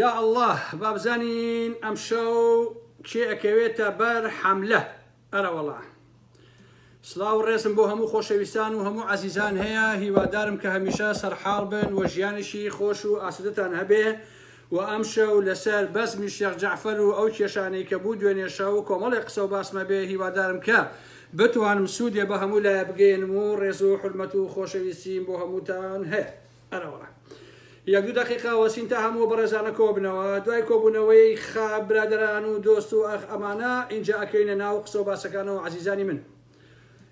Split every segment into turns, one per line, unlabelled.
یا اللە با بزانین ئەمشەو کێ ئەکەوێتە بەر حەملە ئەرەوەڵا سڵاو و ڕێزم بۆ هەموو خۆشەویستان و هەموو عەزیزان هەیە هیوادارم کە هەمیشە سەرحاڵ بن و ژیانێکی خۆش و ئاسودەتان هەبێ و ئەمشەو لەسەر بەزمی شێخ جەعفەر و ئەو کێشانەی کە بوو دوێنێ شەو کۆمەڵێک قسە و باسمە بێ هیوادارم کە بتوانم سوودێ بە هەموو لایە بگەیەنم و ڕێز و حورمەت و خۆشەویستیم بۆ هەمووتان هەیە. ئەرەوەڵا یەک دوو دەقیقە وەسین تا هەموو بەڕێزانە کۆبنەوە دوای کۆبوونەوەی خا برادەران و دۆست و ئەخ ئەمانە ئینجا ئەکەینە ناو قسە و باسەکانەوە عەزیزانی من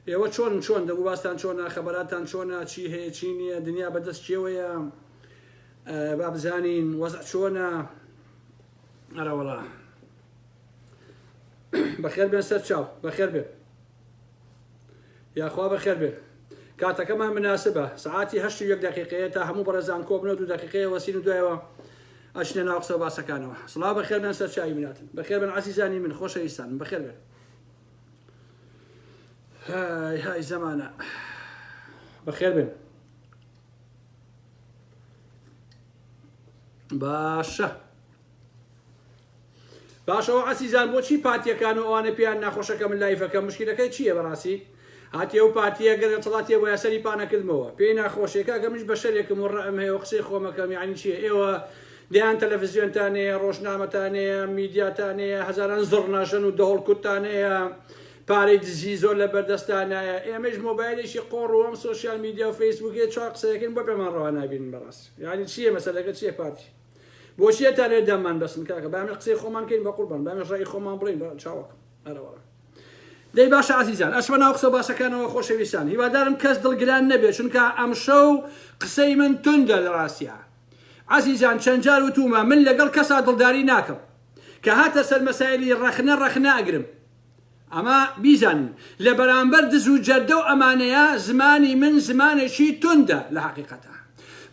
ئێوە چۆن چۆن دەبوو باستان چۆنە خەبەراتان چۆنە چی هەیە چی نییە دنیا بەدەست کێوەیە با بزانین وەزع چۆنە ئەرەوەڵا بەخێر بێن سەر چاو بەخێر بێن یاخوا بەخێر بێن. کاتەکەمان مناسبە سەعاتی هەشت و یەک دەقیقەیە تا هەموو بەڕێزان کۆبنەوە دوو دەقیقەیە وەسین و دوایەوە ئەچنە ناو قسە و باسەکانەوە سڵاو بەخێر بێن سەر چاوی مناتن بەخێر بن عەزیزانی من خۆشەویستان بەخێر بێن های های زەمانە بەخێر بێن باشە باشە ئەو عەزیزان بۆچی پارتیەکان و ئەوانە پێیان ناخۆشە کە من لایڤەکەم مشکلەکەی چییە بەڕاستی هاتیە و پارتیە گەر دەسەڵاتیە بۆیە سەری پانەکردمەوە پێی ناخۆشێ کاکە منیش بەشەرێکم و ڕەئم هەیە و قسەی خۆمەکەم یعنی چییە ئێوە دەیان تەلەڤزیۆنتان هەیە ڕۆژنامەتان هەیە میدیاتان هەیە هەزاران زڕناژەن و دەهۆڵ کوتتان هەیە پارەی دزی زۆر لە بەردەستانایە ئێمەش مۆبایلێکی قۆڕ و ئەم سۆشیال میدیا و فەیسبووکێ چوار قسەیەکەین بۆ پێمان ڕەوا نابینن بەڕاستی یعنی چییە مەسەلەکە چییە پارتی بۆچی ئەتانەوێ دەممان بەسن کاکە با ئەمێ قسەی خۆمان کەین بە قوربان با ئەمێ ڕەئی خۆمان بڵێین بە چاوەکەم ئەرەوەڵا دەی باشە عزیزان ئەچمە ناو قسە باسەکانەوە خۆشەویستان هیوادارم کەس دڵگران نەبێت چونکە ئەمشەو قسەی من توندە لە ڕاستیا عزیزان چەند جار وتومە من لەگەڵ کەسا دڵداری ناکەم کە هاتە سەر مەسایلی ڕەخنە ڕەخنە ئەگرم ئەمە بیزانن لە بەرامبەر دز و جەردە و ئەمانەیا زمانی من زمانێکی توندە لە حەقیقەتا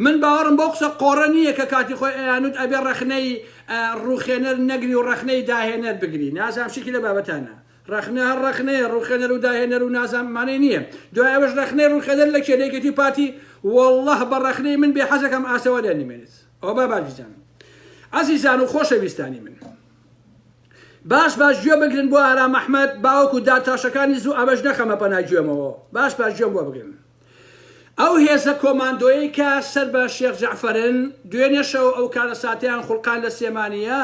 من باوەڕم بەو قسە قۆڕە نییە کە کاتی خۆی ئەیانوت ئەبێ ڕەخنەی ڕوخێنەر نەگری و ڕەخنەی داهێنەر بگری نازانم شتێکی لە بابەتانە ڕەخنە هەر ڕەخنەیە ڕوخێنەر و داهێنەر و نازانم ئەمانەی نییە دوای ئەوەش ڕەخنەی ڕوخێنەر لە کێ لە یەکێتی و پارتی واللە بە ڕەخنەی من بێ حەزەکەم ئاسەوەریان نمێنێت ئەوە با باجیزانم عەزیزان و خۆشەویستانی من باش باش گوێ بگرن بۆ ئارام ئەحمەد باوەکو دارتاشەکانی زوو ئەمەش نەخەمە پەنا گوێمەوە باش باش گوێم بۆ بگرن ئەو هێزە کۆماندۆیەی کە سەر بە شێخ جەعفەرن دوێنێ شەو ئەو کارەساتەیان خوڵقان لە سلێمانییە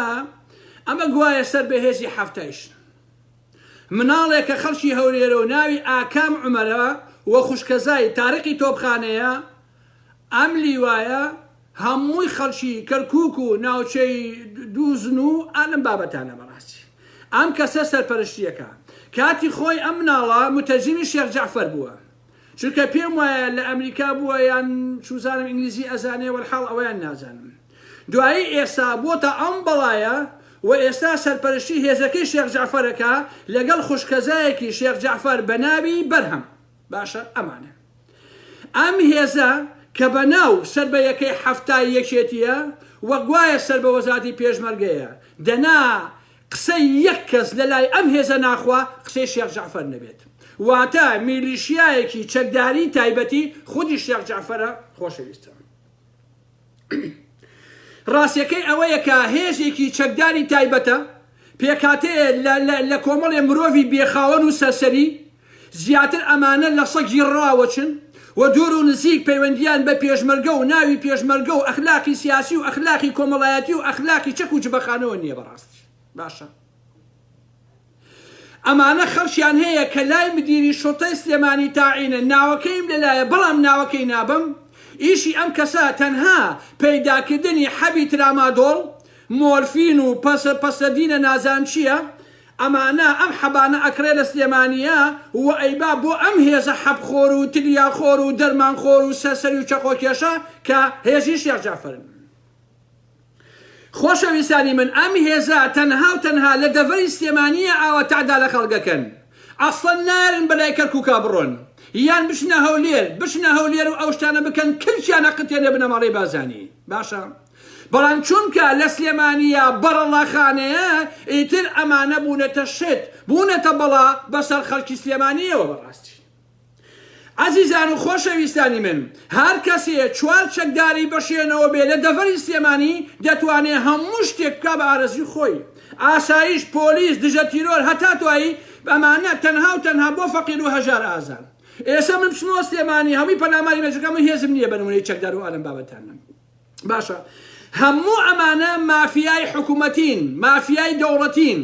ئەمە گوایە سەر بە هێزی حەفتایشن مناڵێک کە خەڵکی هەولێرە و ناوی ئاکام عومەرە و خوشکەزای تارقی تۆپخانەیە ئەم لیوایە هەمووی خەڵکی کەرکوک و ناوچەی دووزن و ئا لەم بابەتانە بەڕاستی ئەم کەسە سەرپەرشتیەکە کاتی خۆی ئەم مناڵە متەرجیمی شێخ جەعفەر بووە چونکە پێم وایە لە ئەمریکا بووە یان چوزانم ئینگلیزی ئەزانێ وەلحاڵ ئەوەیان نازانم دوایی ئێستا بۆتە ئەم بەڵایە و ئێستا سەرپەرشتی هێزەکەی شێخ جەعفەرەکە لەگەڵ خوشکەزایەکی شێخ جەعفەر بەناوی بەرهەم باشە ئەمانە ئەم هێزە کە بە ناو سەر بە یەکەی حەفتای یەکێتیە و گوایە سەر بە وەزارەتی پێشمەرگەیە دەنا قسەی یەک کەس لە لای ئەم هێزە ناخوا قسەی شێخ جەعفەر نەبێت واتە میلیشیایەکی چەکداری تایبەتی خودی شێخ جەعفەرە خۆشەویستان. ڕاستیەکەی ئەوەیە کە هێزێکی چەکداری تایبەتە، پێکهاتەیە لە کۆمەڵێ مرۆڤی بێخاوەن و سەرسەری، زیاتر ئەمانە لە سەگی ڕاوەچن و دوور و نزیک پەیوەندیان بە پێشمەرگە و ناوی پێشمەرگە و ئەخلاقی سیاسی و ئەخلاقی کۆمەڵایەتی و ئەخلاقی چەک و جبەخانەوە نییە بەڕاستی باشە. ئەمانە خەڵکیان هەیە کە لای مدیری شوڕتەی سلێمانی تاعینن ناوەکەیم لەلایە بەڵام ناوەکەی نابەم ئیشی ئەم کەسە تەنها پەیداکردنی حەبی ترامادۆڵ مۆرفین و پەسە پەسەدینە نازان چیە ئەمانە ئەم حەبانە ئەکڕێ لە سلێمانیە و ئەیبا بۆ ئەم هێزە حەب خۆر و تلیا خۆر و دەرمان خۆر و سەرسەری و چەقۆکێشە کە هێزی شێخ جەعفەرن. خۆشەویستانی من ئەم هێزە تەنها و تەنها لە دەڤەری سلێمانیە ئاوا تەعدا لە خەڵک ئەکەن ئەسڵەن نایەرن بەلای کەرکوکا بڕۆن یان بچنە هەولێر بچنە هەولێر و ئەو شتانە بکەن کلکیان ئەقرتێنێ بنەماڵەی بازانی باشە بەڵام چونکە لە سلێمانیە بەڕەڵاخانەیە ئیتر ئەمانە بوونەتە شت بوونەتە بەڵا بەسەر خەڵکی سلێمانیەوە بەڕاستی. ئەزیزان و خۆشەویستانی من، هەر کەسێ چوار چەکداری بە شوێنەوە بێ لە دەڤەری سلێمانی دەتوانێ هەموو شتێک بکا بە ئارەزوی خۆی. ئاسایش، پۆلیس، دژە تیرۆر هەتا دوایی ئەمانە تەنها و تەنها بۆ فەقیر و هەژار ئازان. ئێسە من بچمەوە سلێمانی هەمووی پەلاماری مێژەکەم و هێزم نییە بە نمونەی چەکدار و ئالەم بابەتانە. باشە هەموو ئەمانە مافیای حکومەتین مافیای دەوڵەتین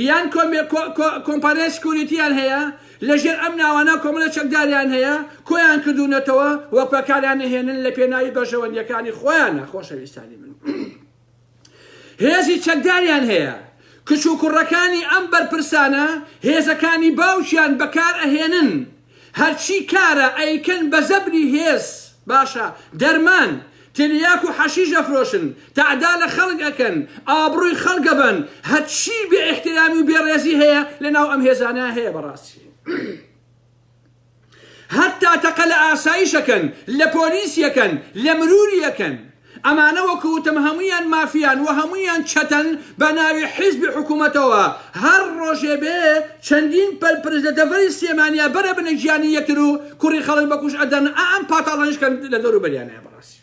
یان کۆمپانیای security یان هەیە لەژێر ئەم ناوانە کۆمەڵە چەکداریان هەیە کۆیان کردوونەتەوە و بەکاریان نەهێنن لە پێناوی بەرژەوەندیەکانی خۆیانە خۆشەویستانی من هێزی چەکداریان هەیە کچ و کوڕەکانی ئەم بەرپرسانە هێزەکانی باوکیان بەکار ئەهێنن هەرچی کارە ئەیکەن بە زەبری هێز باشە دەرمان تلیاک و حەشیش ئەفرۆشن تەعدا لە خەڵک ئەکەن ئابڕوی خەڵک ئەبەن هەرچی بێ ئیحترامی و بێ ڕێزی هەیە لە ناو ئەم هێزانە هەیە بەڕاستی هەتا تەقە لە ئاسایش ئەکەن، لە پۆلیس یەکەن، لە مروری ئەکەن. ئەمانە وەکو وتم هەموویان مافیان و هەموویان چەتەن بە ناوی حیزبی حکومەتەوە هەر ڕۆژێ بێ چەندین پەرپرس لە دەڤەری سلێمانیا بەرەبنە گیانی یەکتر و کوڕی خەڵک بەکوش ئەدەن ئا ئەم پاتاڵانەش کە لە دەوروبەریانایە بەڕاستی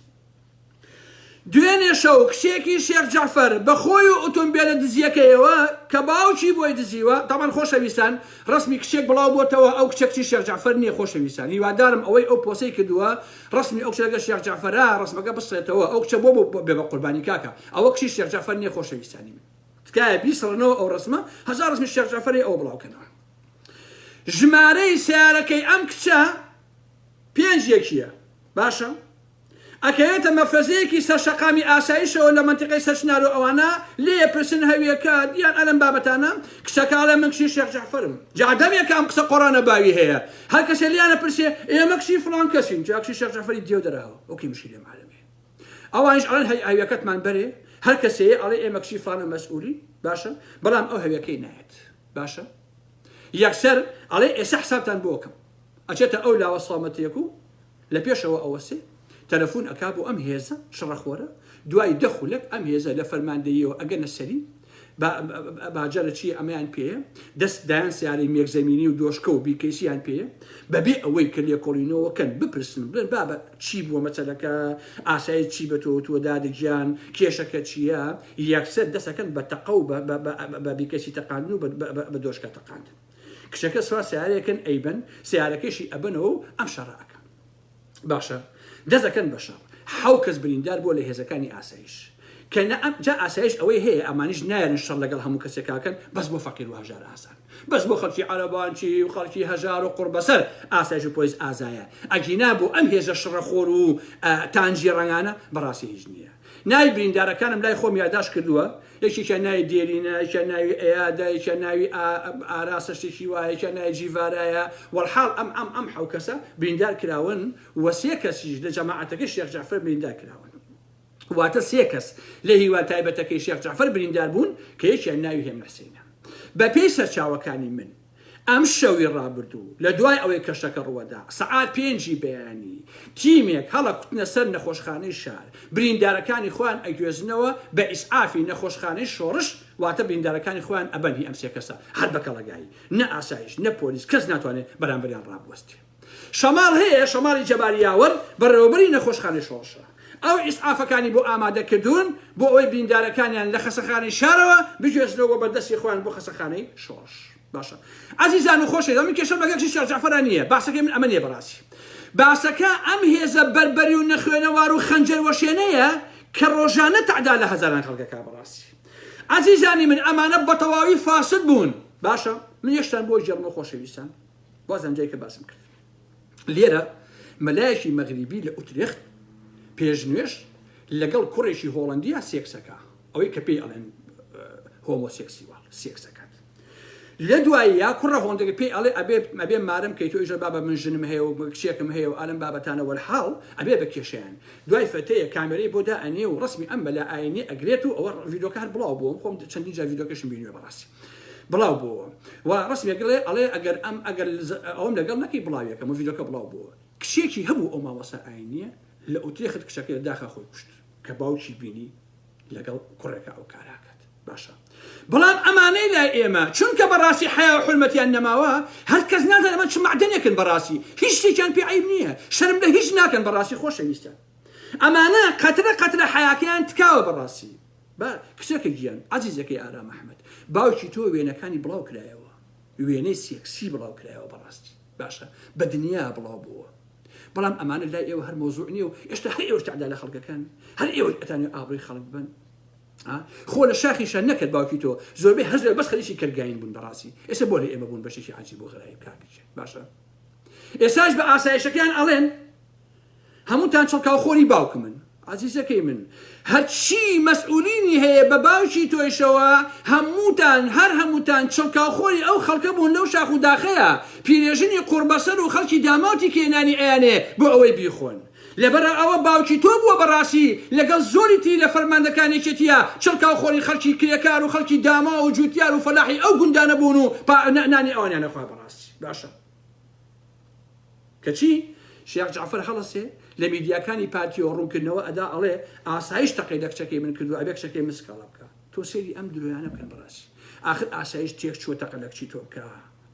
دوێنێ شەو کچێکی شێخ جەعفەر بە خۆی و ئۆتۆمبێلە دزییەکەیەوە کە باوکی بۆی دزیوە، تەبعەن خۆشەویستان ڕەسمی کچێک بڵاو بۆتەوە ئەو کچە کچی شێخ جەعفەر نییە خۆشەویستان هیوادارم ئەوەی ئەو پۆسەی کردووە ڕەسمی ئەو کچە لەگەڵ شێخ جەعفەرە ڕەسمەکە بسڕێتەوە ئەو کچە بۆ بێ بە قوربانی کاکە ئەوە کچی شێخ جەعفەر نییە خۆشەویستانی من تکایە بیسڕنەوە ئەو ڕەسمە هەزار ڕەسمی شێخ جەعفەری ئەوە بڵاو کەنەوە ژمارەی سەیارەکەی ئەم کچە پێنج یەکیە باشە ئەکەوێتە مەفرەزەیەکی سەر شەقامی ئاسایشەوە لە مەنتیقەی سەرچنار و ئەوانە لێ پرسن هەویەکە یان ئەلەم بابەتانە کچەکە ئەڵێ من کچی شێخ جەعفەرم جا دەمێکە ئەم قسە قۆڕانە باوی هەیە هەر کەسێ لێیانە پرسێ ئێمە کچی فڵان کەسین جا کچی شێخ جەعفەری دێو دەرەوە ئۆکەی مشکلێ معلومێ ئەوانیش ئەڵێن هەی هەویەکەتمان بەرێ هەر کەسێ ئەڵێ ئێمە کچی فڵانە مەسئولی باشە بەڵام ئەو هەویەکەی نایەت باشە یەکسەر ئەڵێ ئێستا حسابتان بۆ کەم ئەچێتە ئەو لاوە سامەتێک و لە پێشەوە ئەوەسێ تەلەفون ئەکا بۆ ئەم هێزە شڕەخۆرە، دوای دە خولەک ئەم هێزە لە فەرماندەییەوە ئەگەنە سەری، با باجەرە چییە ئەمەیان پێیە، دەست دایان سیارەی مێکزەمینی و دۆشکە و بیکەیسیان پێیە، بەبێ ئەوەی کە لێکۆڵینەوە کەن بپرسن بڵێن بابە چی بووە مەسەلەکە، ئاسایش چی بە تۆ وتووە دادە گیان، کێشەکە چییە، یەکسەر دەست ئەکەن بە تەقە و بە بیکەیسی تەقاندن و بە دۆشکە تەقاندن. کچەکە سوار سەیارەیەکن ئەیبەن سەیارەکەیشی ئەبەنەوە و ئەم شەڕە ئەکەن باشە دەست ئەکەن بە شەڕ حەو کەس بریندار بووە لە هێزەکانی ئاسایش کە نە ئەم جا ئاسایش ئەوەی هەیە ئەمانیش نایەن شەڕ لەگەڵ هەموو کەسێکاکەن بەس بۆ فەقیر و هەژار ئاسان بەس بۆ خەڵکی عەرەبانچی و خەڵکی هەژار و قوڕبەسەر ئاسایش و پۆلیس ئازایە ئەگینا بۆ ئەم هێزە شڕەخۆر و تانجی ڕەنگانە بەڕاستی هیچ نییە ناوی بریندارەکانم لای خۆم یاداشت کردووە، یەکێکیان ناوی دێرینە، یەکیان ناوی ئەیادە، یەکیان ناوی ئاراسە شتێکی وایە، یەکیان ناوی جیڤارایە، وەڵحاڵ ئەم ئەم ئەم حەو کەسە بریندار کراون و سێ کەسیش لە جەماعەتەکەی شێخ جەعفەر بریندار کراون. واتە سێ کەس لە هیوا تایبەتەکەی شێخ جەعفەر بریندار بوون کە یەکیان ناوی هێمن حسینە. بەپێی سەرچاوەکانی من، ئەم شەوی ڕابردوو لە دوای ئەوەی کەشتەکە ڕووەدا، سەعات پێنجی بەیانی، تیمێک هەڵەکوتنە سەر نەخۆشخانەی شار، بریندارەکانی خۆیان ئەگوێزنەوە بە ئیسعافی نەخۆشخانەی شۆڕش، واتە بریندارەکانی خۆیان ئەبەن هی ئەم سێ کەسە هەر بە کەڵەگایی، نە ئاسایش، نە پۆلیس کەس ناتوانێ بەرامبەریان ڕابوەستێ. شەماڵ هەیە، شەماڵی جەبار یاوەر، بەڕێوەبەری نەخۆشخانەی شۆڕشە. ئەو ئیسعافەکانی بۆ ئامادە کردوون بۆ ئەوەی بریندارەکانیان لە خەسەخانەی شارەوە بگوێزنەوە بۆ بەردەستی خۆیان بۆ خەسەخانەی شۆڕش. باشە ئازیزان و خۆشەویستان من کێشەم لەگەڵ کچی شێخ جەعفەرا نییە، باسەکەی من ئەمە نییە بەڕاستی. باسەکە ئەم هێزە بەربەری و نەخوێنەوار و خەنجەر وەشێنەیە کە ڕۆژانە تەعدا لە هەزاران خەڵک ئەکا بەڕاستی. ئازیزانی من ئەمانە بەتەواوی فاسد بوون. باشە من یەک شتان بۆ گێڕمەوە خۆشەویستان. وازم جای کە باسم کرد لێرە مەلایەکی مەغریبی لە ئوترێخت پێش نوێژ لەگەڵ کوڕێکی هۆڵندیا سێکسەکە ئەوەی کە پێی ئەڵێن homosexual سێکسەکات لە دواییە کوڕە هۆندەکە پێی ئەڵێ ئەبێ ئەبێ مارم کەی تۆ ئیژە بابە من ژنم هەیە و کچێکم هەیە و ئالم بابەتانە وەلحاڵ ئەبێ بە کێشیان دوای فەتەیە کامێرەی بۆ دا ئەنێ و ڕسمی ئەم مەلا ئاینی ئەگرێت و ئەوە ڤیدۆکە هەر بڵاو بووم خۆم چەندین جار ڤیدۆکەشم بینیوە بەڕاستی بڵاو بۆوە و ڕسمێک ئەڵێ ئەڵێ ئەگەر ئەم ئەگەر ئەوم لەگەڵ نەکەی بڵاویەکەم و ڤیدۆکە بڵاو بۆوە کچێکی هەبوو ئەو مامۆستا ئاینیە لە ئوترێخت کچەکەی لە داخا خۆی کوشت کە باوکی بینی لەگەڵ کوڕێکە ئەو کاراکات باشە. بەڵام ئەمانەی لای ئێمە چونکە بەڕاستی حەیا و حورمەتیان نەماوە هەر کەس نازانێت ئەمە چ مەعدەنێکن بەڕاستی هیچ شتێکیان پێ عەیب نییە شەرم لە هیچ ناکەن بەڕاستی خۆشەویستان ئەمانە قەترە قەترە حەیاکەیان تکاوە بەڕاستی با کچەکە گیان عەزیزەکەی ئارام ئەحمەد باوکی تۆ وێنەکانی بڵاو کرایەوە وێنەی سێکسی بڵاو کرایەوە بەڕاستی باشە بە دنیا بڵاو بووە بەڵام ئەمانە لای ئێوە هەر مۆزوع نییە و ئێشتا هەر ئێوەش تەعدا لە خەڵکەکەن هەر ئێوەش ئەتانەوێ ئابڕووی خەڵک ببەن خۆ لە شاخیشا نەکرد باوکی تۆ زۆربەی هەر زۆر بەس خەریکی کەرگاین بوون بەڕاستی ئێستا بۆ لە ئێمە بوون بەشێکی عەجیب و غەرایب کاکە گیان باشە ئێستاش بە ئاسایشەکەیان ئەڵێن هەمووتان چڵکاوخۆری باوکمن عزیزەکەی من هەرچی مەسئولینی هەیە بە باوکی تۆیشەوە هەمووتان هەر هەمووتان چڵکاوخۆری ئەو خەڵکە بوون لەو شاخ و داخەیە پیرێژنی قوڕبەسەر و خەڵکی داماوتی کێنانی ئەیانێ بۆ ئەوەی بیخۆن لەبەر ئەوە باوکی تۆ بووە بەڕاستی لەگەڵ زۆری تری لە فەرماندەکانی یەکێتیە چڵکاو خۆری خەڵکی کرێکار و خەڵکی داماو و جوتیار و فەلاحی ئەو گوندانە بوون و پا نانی ئەوانیان ئەخوا بەڕاستی باشە کەچی شێخ جەعفەر هەڵەسێ لە میدیاکانی پارتیەوە ڕوونکردنەوە ئەدا ئەڵێ ئاسایش تەقەی لە کچەکەی من کردووە ئەبێ کچەکەی من سکاڵا بکا تۆ سەیری ئەم درۆیانە بکەن بەڕاستی ئاخر ئاسایش تێک چووە تەقە لە کچی تۆ بکا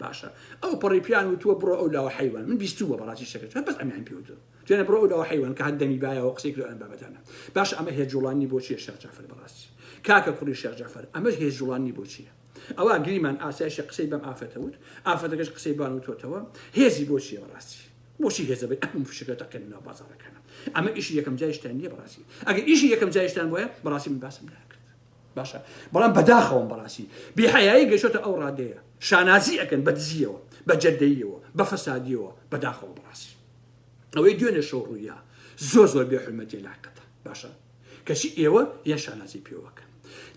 باشە ئەو پەڕی پیان وتووە بڕۆ ئەو لاوە حەیوان من بیستوومە بەڕاستی شتەکە بەس ئەمیان پێ وتووە توێنە بڕۆ ئەو لاوە حەیوان کە هەر دەمی بایەوە قسەی کرد ئەم بابەتانە باشە ئەمە هێز جوڵانی بۆ چییە شێخ جەعفەر بەڕاستی کاکە کوڕی شێخ جەعفەر ئەمەش هێز جوڵانی بۆ چییە ئەوە گریمان ئاسایشی قسەی بەم ئافرەتە وت ئافرەتەکەش قسەی بان وتۆتەوە هێزی بۆ چییە بەڕاستی بۆچی هێزە بەی ئەم فشەکە تەقێن ناو بازاڕەکانە ئەمە ئیشی یەکەم جایشتان نییە بەڕاستی ئەگەر ئیشی یەکەم جایشتان بۆیە بەڕاستی من باسم ناکرد باشە بەڵام بەداخەوەم بەڕاستی بێحەیایی گەیشتۆتە ئەو ڕادەیە شانازی ئەکەن بە دزیەوە بە جەردەییەوە بە فەسادیەوە بەداخەوە بەڕاستی ئەوەی دوێنێ شەو ڕوویا زۆر زۆر بێ حورمەتیە لە حەقەتە باشە کەچی ئێوە یان شانازی پێوەکەن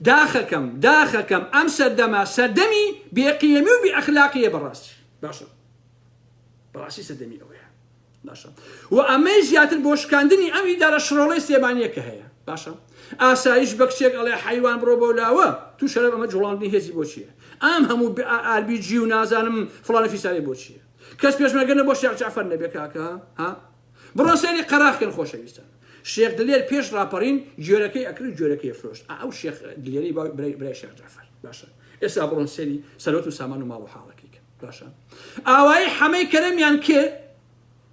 داخەکەم داخەکەم ئەم سەردەمە سەردەمی بێقیەمی و بێ ئەخلاقیە بەڕاستی باشە بەڕاستی سەردەمی ئەوەیە باشە و ئەمەی زیاتر بۆ شکاندنی ئەم ئیدارە شڕۆڵەی سلێمانیە کە هەیە باشە ئاسایش بە کچێک ئەڵێ حەیوان بڕۆ بۆ لاوە تو شەرەف ئەمە جوڵاندنی هێزی بۆ چییە ئەم هەموو ئاربیجی و نازانم فڵانە فیساری بۆ چییە کەس پێشمەرگە نە بۆ شێخ جەعفەر نەبێ کاکە ها بڕۆ سەیری قەراخ کەن خۆشەویستان شێخ دلێر پێش ڕاپەڕین گوێرەکەی ئەکرد و گوێرەکەی فرۆشت ئەو شێخ دلێری برای شێخ جەعفەر باشە ئێستا بڕۆن سەیری سەرۆت و سامان و ماڵ و حاڵەکەی کەن باشە ئاوایی حەمەی کەرەمیان کرد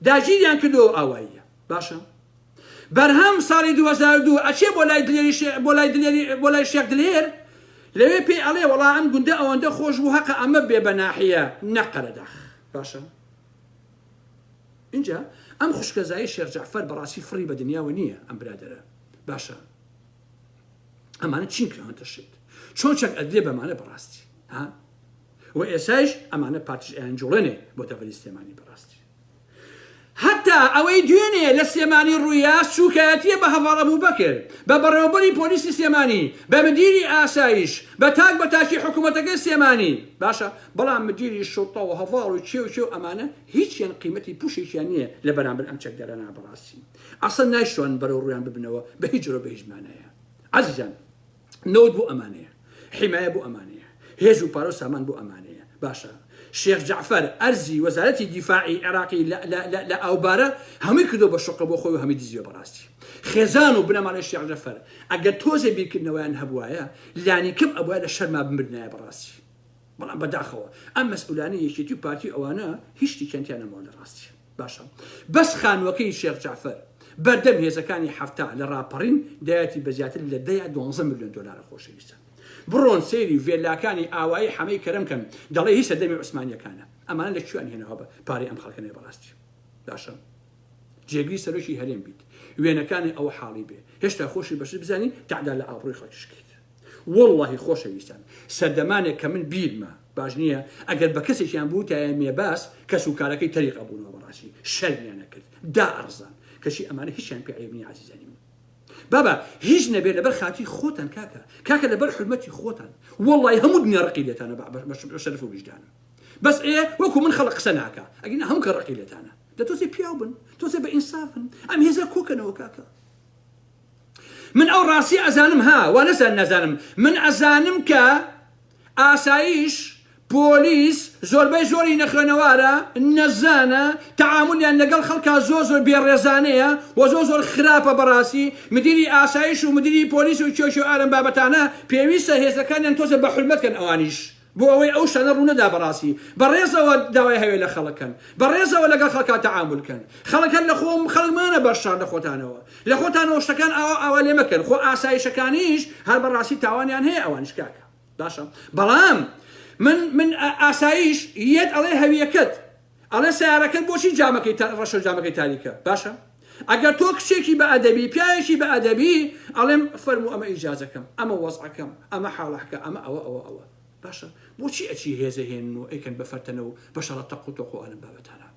داگیریان کردەوە ئاواییە باشە بەرهەم ساڵی 2002 ئەچێ بۆ لای دلێری بۆ لای دلێری بۆ لای شێخ دلێر لەوێ پێی ئەڵێ وەڵا ئەم گوندە ئەوەندە خۆش بوو هەقە ئەمە بێ بە ناحیە نەک قەرەداخ باشە اینجا ئەم خوشکەزایی شێخ جەعفەر بەڕاستی فڕی بە دنیاوە نییە ئەم برادەرە باشە ئەمانە چین کراونەتە شت چۆن چەک ئەدرێ بەمانە بەڕاستی ها و ئێسایش ئەمانە پارتیش ئەیانجوڵێنێ بۆ دەڤەری سلێمانی بەڕاستی هەتا ئەوەی دوێنێ لە سلێمانی ڕوویا سوکایەتیە بە هەڤاڵ ئەبوبەکر، بە بەڕێوەبەری پۆلیسی سلێمانی، بە مدیری ئاسایش، بە تاک بە تاکی حکومەتەکەی سلێمانی، باشە بەڵام مدیری شوڕتە و هەڤاڵ و کێ و کێ و ئەمانە هیچیان قیمەتی پوشێکیان نیە لە بەرامبەر ئەم چەکدارانە بەڕاستی ئەسڵەن نایشتوانن بەرەو ڕوویان ببنەوە بە هیچ جۆرە بە هیچ مانایە عەزیزان. نەوت بۆ ئەمانەیە حیمایە بۆ ئەمانەیە هێز و پارە و سامان بۆ ئەمانەیە باشە شێخ جەعفەر ئەرزی وەزارەتی دیفاعی عێراقی لە ئاوبارە هەمووی کردو بە شوقە بۆ خۆی و هەمووی دزیوە بەڕاستی خێزان و بنەماڵەی شێخ جەعفەر ئەگەر تۆزێ بیرکردنەوەیان هەبوایە لانی کەم ئەبوایە لە شەرما بمردنایە بەڕاستی بەڵام بەداخەوە ئەم مەسئولانەی یەکێتی و پارتی و ئەوانە هیچ شتێکیان تیا نەماوە لە ڕاستی باشە بەس خانووەکەی شێخ جەعفەر بەردەم هێزەکانی 70 لە ڕاپەڕین دایەتی بە زیاتر لە دە یا دوانزە ملیۆن دۆلارە خۆشەویستان بڕۆن سەیری ڤێلاکانی ئاوایی حەمەی کەرەم کەن دەڵێ هی سەردەمی عوسمانیەکانە ئەمانە لە کوێیان هێناوە بە پارەی ئەم خەڵکە نێ بەڕاستی باشە جێگری سەرۆکی هەرێم بیت وێنەکانی ئەوە حاڵی بێ هێشتا خۆشی بەشت بزانی تەعدا لە ئابڕووی خەڵکیش کەیت وەڵڵاهی خۆشەویستان سەردەمانێک کە من بیرمە باش نییە ئەگەر بە کەسێکیان بوتایە مێباس کەس و کارەکەی تەریق ئەبوونەوە بەڕاستی شەرمیان ئەکرد دا ئەڕزان کەچی ئەمانە هیچیان پێ عەیب نییە عەزیزانی من بابا هیچ نەبێ لەبەر خاتری خۆتان کاکە کاکە لەبەر حورمەتی خۆتان وەڵڵاهی هەموو دنیا ڕقی لێتانە بە شەرەف و ویژدانم بەس ئێ وەکو من خەڵک قسە ناکا ئەگینا هەموو کە ڕقی لێتانە دە تۆزێ پیاو بن تۆزێ بە ئینسافن ئەم هێزە کۆکەنەوە کاکە من ئەو ڕاستی ئەزانم ها وا نەزان نازانم من ئەزانم کە ئاسایش پۆلیس زۆربەی زۆری نەخوێنەوارە، نەزانە، تەعامولیان لەگەڵ خەڵکا زۆر زۆر بێڕێزانەیە و زۆر زۆر خراپە بەڕاستی مدیری ئاسایش و مدیری پۆلیس و کێ کێ ئالەم بابەتانە پێویستە هێزەکانیان تۆزێ بە حورمەت کەن ئەوانیش بۆ ئەوەی ئەو شتانە ڕوونەدا بەڕاستی بە ڕێزەوە داوای هەوێ لە خەڵک کەن بە ڕێزەوە لەگەڵ خەڵکا تەعامول کەن خەڵک هەر لە خۆم خەڵک مانە بەر شار لە خۆتانەوە لە خۆتانەوە شتەکان ئاوا ئاوا لێ مەکەن خۆ ئاسایشەکانیش هەر بەڕاستی تاوانیان هەیە ئەوانیش کاکە باشە بەڵام من من ئاسایش یەت ئەڵێ هەویەکەت ئەڵێ سیارەکەت بۆچی جامەکەی ڕەشە جامەکەی تاریکە باشە ئەگەر تۆ کچێکی بە ئەدەبی پیاوێکی بە ئەدەبی ئەڵێم فەرموو ئەمە ئیجازەکەم ئەمە وەزعەکەم ئەمە حاڵەکە ئەمە ئەوە ئەوە ئەوە باشە بۆچی ئەچی هێزە هێن و ئەیکەن بە فەرتەنە و بە شەڕە تەق و تۆق و ئالم بابەتانە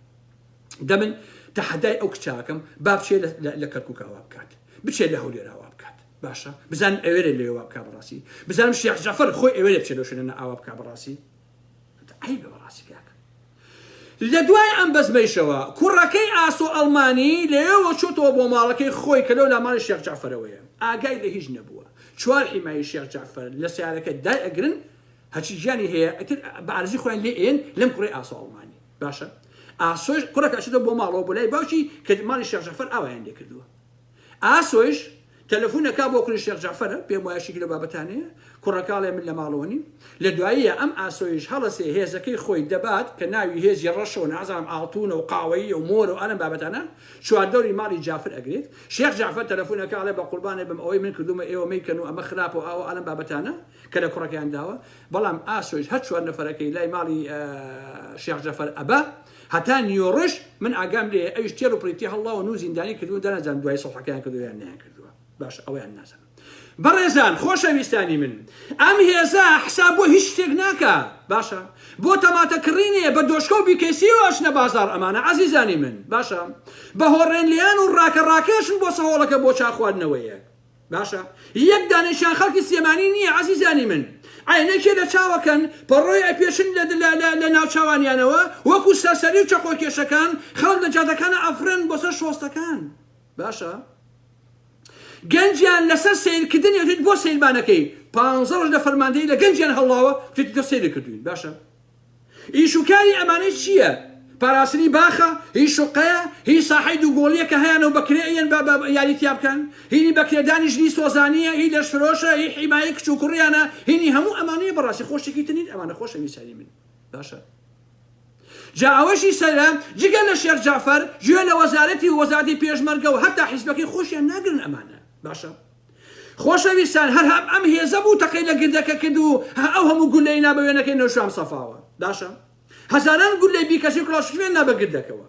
دەمن تەحەدای ئەو کچاکەم با بچێ لە کەرکوک ئاوا بکات بچێت لە هەولێر ئاوا بکات باشە بزانم ئەوێرێ لەوێ وا بکا بەڕاستی بزانم شێخ جەعفەر خۆی ئەوێرێ بچێ لەو شوێنە ئاوا بکا بەڕاستی عەیبە بەڕاستی کاکە لە دوای ئەم بەزمەیشەوە کوڕەکەی ئاسۆ ئەڵمانی لەوێوە چۆتەوە بۆ ماڵەکەی خۆی کە لەو لا ماڵی شێخ جەعفەرەوەیە ئاگای لە هیچ نەبووە چوار حیمایی شێخ جەعفەر لە سیارەکە دای ئەگرن هەرچی گیانی هەیە ئیتر بە ئارزی خۆیان لێ ئێن لەم کوڕەی ئاسۆ ئەڵمانی باشە ئاسۆش کوڕەکە ئەچێتەوە بۆ ماڵەوە بۆ لای باوکی کە ماڵی شێخ جەعفەر ئاوایان لێ کردووە ئاسۆیش تەلەفون ئەکا بۆ کوڕی شێخ جەعفەرە، پێم وایە شتێکی لەو بابەتانەیە، کوڕەکە ئەڵێ من لە ماڵەوە نیم. لە دواییە ئەم ئاسۆیش هەڵەسێ هێزەکەی خۆی دەبات کە ناوی هێزی ڕەشە و نازانم ئاڵتونە و قاوەییە و مۆرە و ئالەم بابەتانە، چواردەوری ماڵی جافر ئەگرێت. شێخ جەعفەر تەلەفون ئەکا ئەڵێ بە قوربانت بم ئەوەی من کردوومە ئێوە مەیکەن و ئەمە خراپە و ئاوە ئالەم بابەتانە کە لە کوڕەکەیان داوە. بەڵام ئاسۆیش هەر چوار نەفەرەکەی لای ماڵی شێخ جەفەر ئەبا. هەتا نیۆڕۆش من ئاگام لێیە ئەویش تێر و پڕی تێ هەڵڵاون و زیندانی کردوون دانازانم دوایی سوڵحەکەیان کردووە یان نەیان کردووە باشە ئەوەیان نازانم بەڕێزان خۆشەویستانی من ئەم هێزە حساب بۆ هیچ شتێک ناکا باشە بۆ تەماتە کڕینێ بە دۆشکە و بیکەسیەوە ئەچنە بازاڕ ئەمانە عەزیزانی من باشە بە هۆڕێنلیان و ڕاکە ڕاکێشن بۆ سەهۆڵەکە بۆ چا خواردنەوەیەک باشە یەک دانەیشیان خەڵکی سلێمانی نییە عەزیزانی من عەینەکێ لە چاوەکەن پەڕۆی ئەپێچن لە لە لە ناوچاوانیانەوە وەکو سەرسەری و چەقۆکێشەکان خەڵک لە جادەکانە ئەفڕێن بۆ سەر شۆستەکان باشە گەنجیان لەسەر سەیرکردنی ئەوتێت بۆ سەیربانەکەی پانزە ڕۆژ لە فەرماندەیی لە گەنجیان هەڵڵاوە وتێتی تۆ سەیرت کردوین باشە ئیش و کاری ئەمانەی چییە؟ پاراستنی باخە؟ هی شوقەیە؟ هی ساحەی دووگۆڵییە کە هەیانە و بە کرێ ئەیەن بە بە یاری تیا بکەن؟ هینی بەکرێدانی ژنی سۆزانییە؟ هی لەشفرۆشە؟ هی حیمایەی کچ و کوڕیانە؟ هینی هەموو ئەمانەیە بەڕاستی خۆ شتێکی تر نین ئەمانە خۆشەویستانی من باشە جا ئەوەشی سەیرە جگە لە شێخ جەعفەر گوێ لە وەزارەتی و وەزارەتی پێشمەرگە و هەتا حیزبەکەی خۆشیان ناگرن ئەمانە باشە خۆشەویستان هەر هەم ئەم هێزە بوو تەقەی لە گردەکە کرد و ئەو هەموو گولەی نا بە وێنەکەی نەوشام سەفاوە باشە هەزاران گولەی بیکەسی و کڵاشکیان نا بە گردەکەوە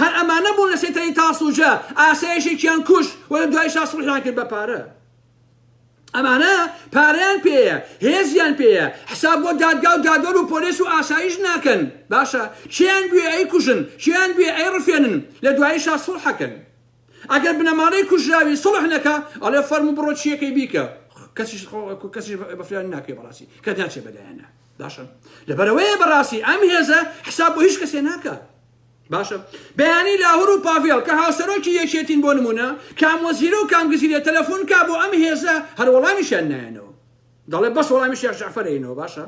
هەر ئەمانە بوون لە سێتەری تاسوجە ئاسایشێکیان کوشت و لە دوایشا سڵحیان کرد بە پارە ئەمانە پارەیان پێیە هێزیان پێیە حساب بۆ دادگا و دادوەر و پۆلیس و ئاسایش ناکەن باشە کێیان بوێ ئەی کوژن کێیان بوێ ئەی ڕفێنن لە دوایشا سوڵحەکەن ئەگەر بنەماڵەی کوژراوی سوڵح نەکا ئەڵێ فەرموو بڕۆ چیەکەی بیکە کەسیش کەسیش بەفریان ناکەی بەڕاستی کەس ناچێ بەلایەنە باشە لەبەرەوەیە بەڕاستی ئەم هێزە حساب بۆ هیچ کەسێ ناکە باشە بەیانی لاهور و پاڤێڵ کە هاوسەرۆکی یەکێتین بۆ نمونە کام وەزیرە و کام گزیرە تەلەفۆن کا بۆ ئەم هێزە هەر وەڵامیشیان نایەنەوە دەڵێ بەس وەڵامی شێخ جەعفەر ئەینەوە باشە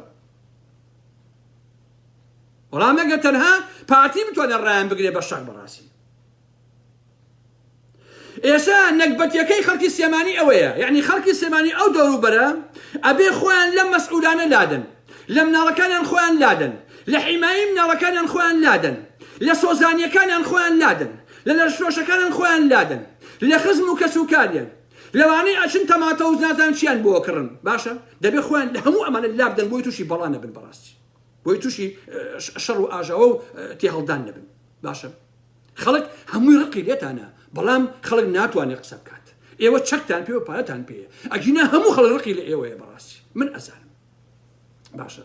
وەڵام ئەگەر تەنها پارتی بتوانێت ڕایان بگرێ بە شەق بەڕاستی ئێستا نەگبەتیەکەی خەڵکی سلێمانی ئەوەیە یعنی خەڵکی سلێمانی ئەو دەوروبەرە ئەبێ خۆیان لەم مەسئولانە لادەن لە مناڵەکانیان خۆیان لادەن لە حیمایی مناڵەکانیان خۆیان لادەن لە سۆزانیەکانیان خۆیان لادەن لە لەشفرۆشەکانیان خۆیان لادەن لە خزم و کەس و کاریان لەوانەی ئەچن تەماتە و نازانم چیان بۆ کڕن باشە دەبێ خۆیان لە هەموو ئەمانە لابدەن بۆی تووشی بەڵا نەبن بەڕاستی بۆی تووشی شەڕ و ئاژاوە و تێهەڵدان نەبن باشە خەڵک هەمووی ڕقی لێتانە بەڵام خەڵک ناتوانێت قسە بکات ئێوە چەکتان پێ و پارەتان پێیە ئەگینا هەموو خەڵک ڕقی لە ئێوەیە بەڕاستی من ئەزانم باشە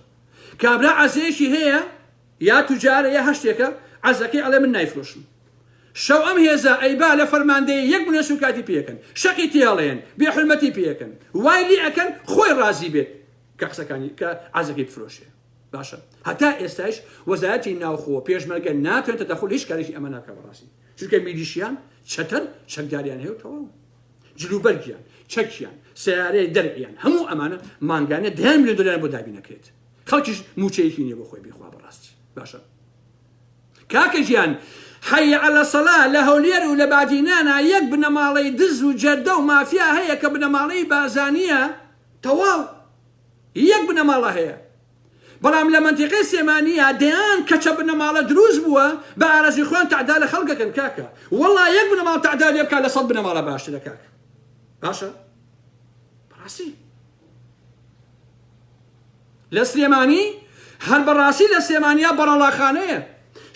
کابرا عەزەیەکی هەیە یا توجارە یا هەشتێکە عەزەکەی ئەڵێ من نایفرۆشم شەو ئەم هێزە ئەیبا لە فەرماندەیە یەک منە سوکاتی پێەکەن شەقی تێڵێن بێ حرمەتی پێەکەن وای لێ ئەکەن خۆی ڕازی بێت کە قسەکانی کە عەزەکەی بفرۆشێ باشە هەتا ئێستایش وەزارەتی ناوخۆ پێشمەرگە ناتوانێت تەدەخول هیچ کارێکی ئەمە ناکا بەڕاستی چونکە میلیشیان چەتەن چەکداریان هەیە و تەواو جلوبەرگیان چەکیان سیارەی دەرعیان هەموو ئەمانە مانگانە دەیان میلیۆن دۆلاریان بۆ دابین نەکرێت. خەڵکیش موچەیەکی نییە بۆ خۆی بیخوا بەڕاستی باشە کاکە گیان حی علی الصلاە لە هەولێر و لە بادینانا یەک بنەماڵەی دز و جەردە و مافیا هەیە کە بنەماڵەی بارزانیە تەواو یەک بنەماڵە هەیە بەڵام لە مەنتیقەی سلێمانیە دەیان کەچە بنەماڵە دروست بووە بە ئارەزوی خۆیان تەعدا لە خەڵک دەکەن کاکە وەڵا یەک بنەماڵە تەعدا لێ بکا لە سەد بنەماڵە باشترە کاکە باشە بەڕاستی لە سلێمانی هەر بەڕاستی لە سلێمانیا بەڕەڵاخانەیە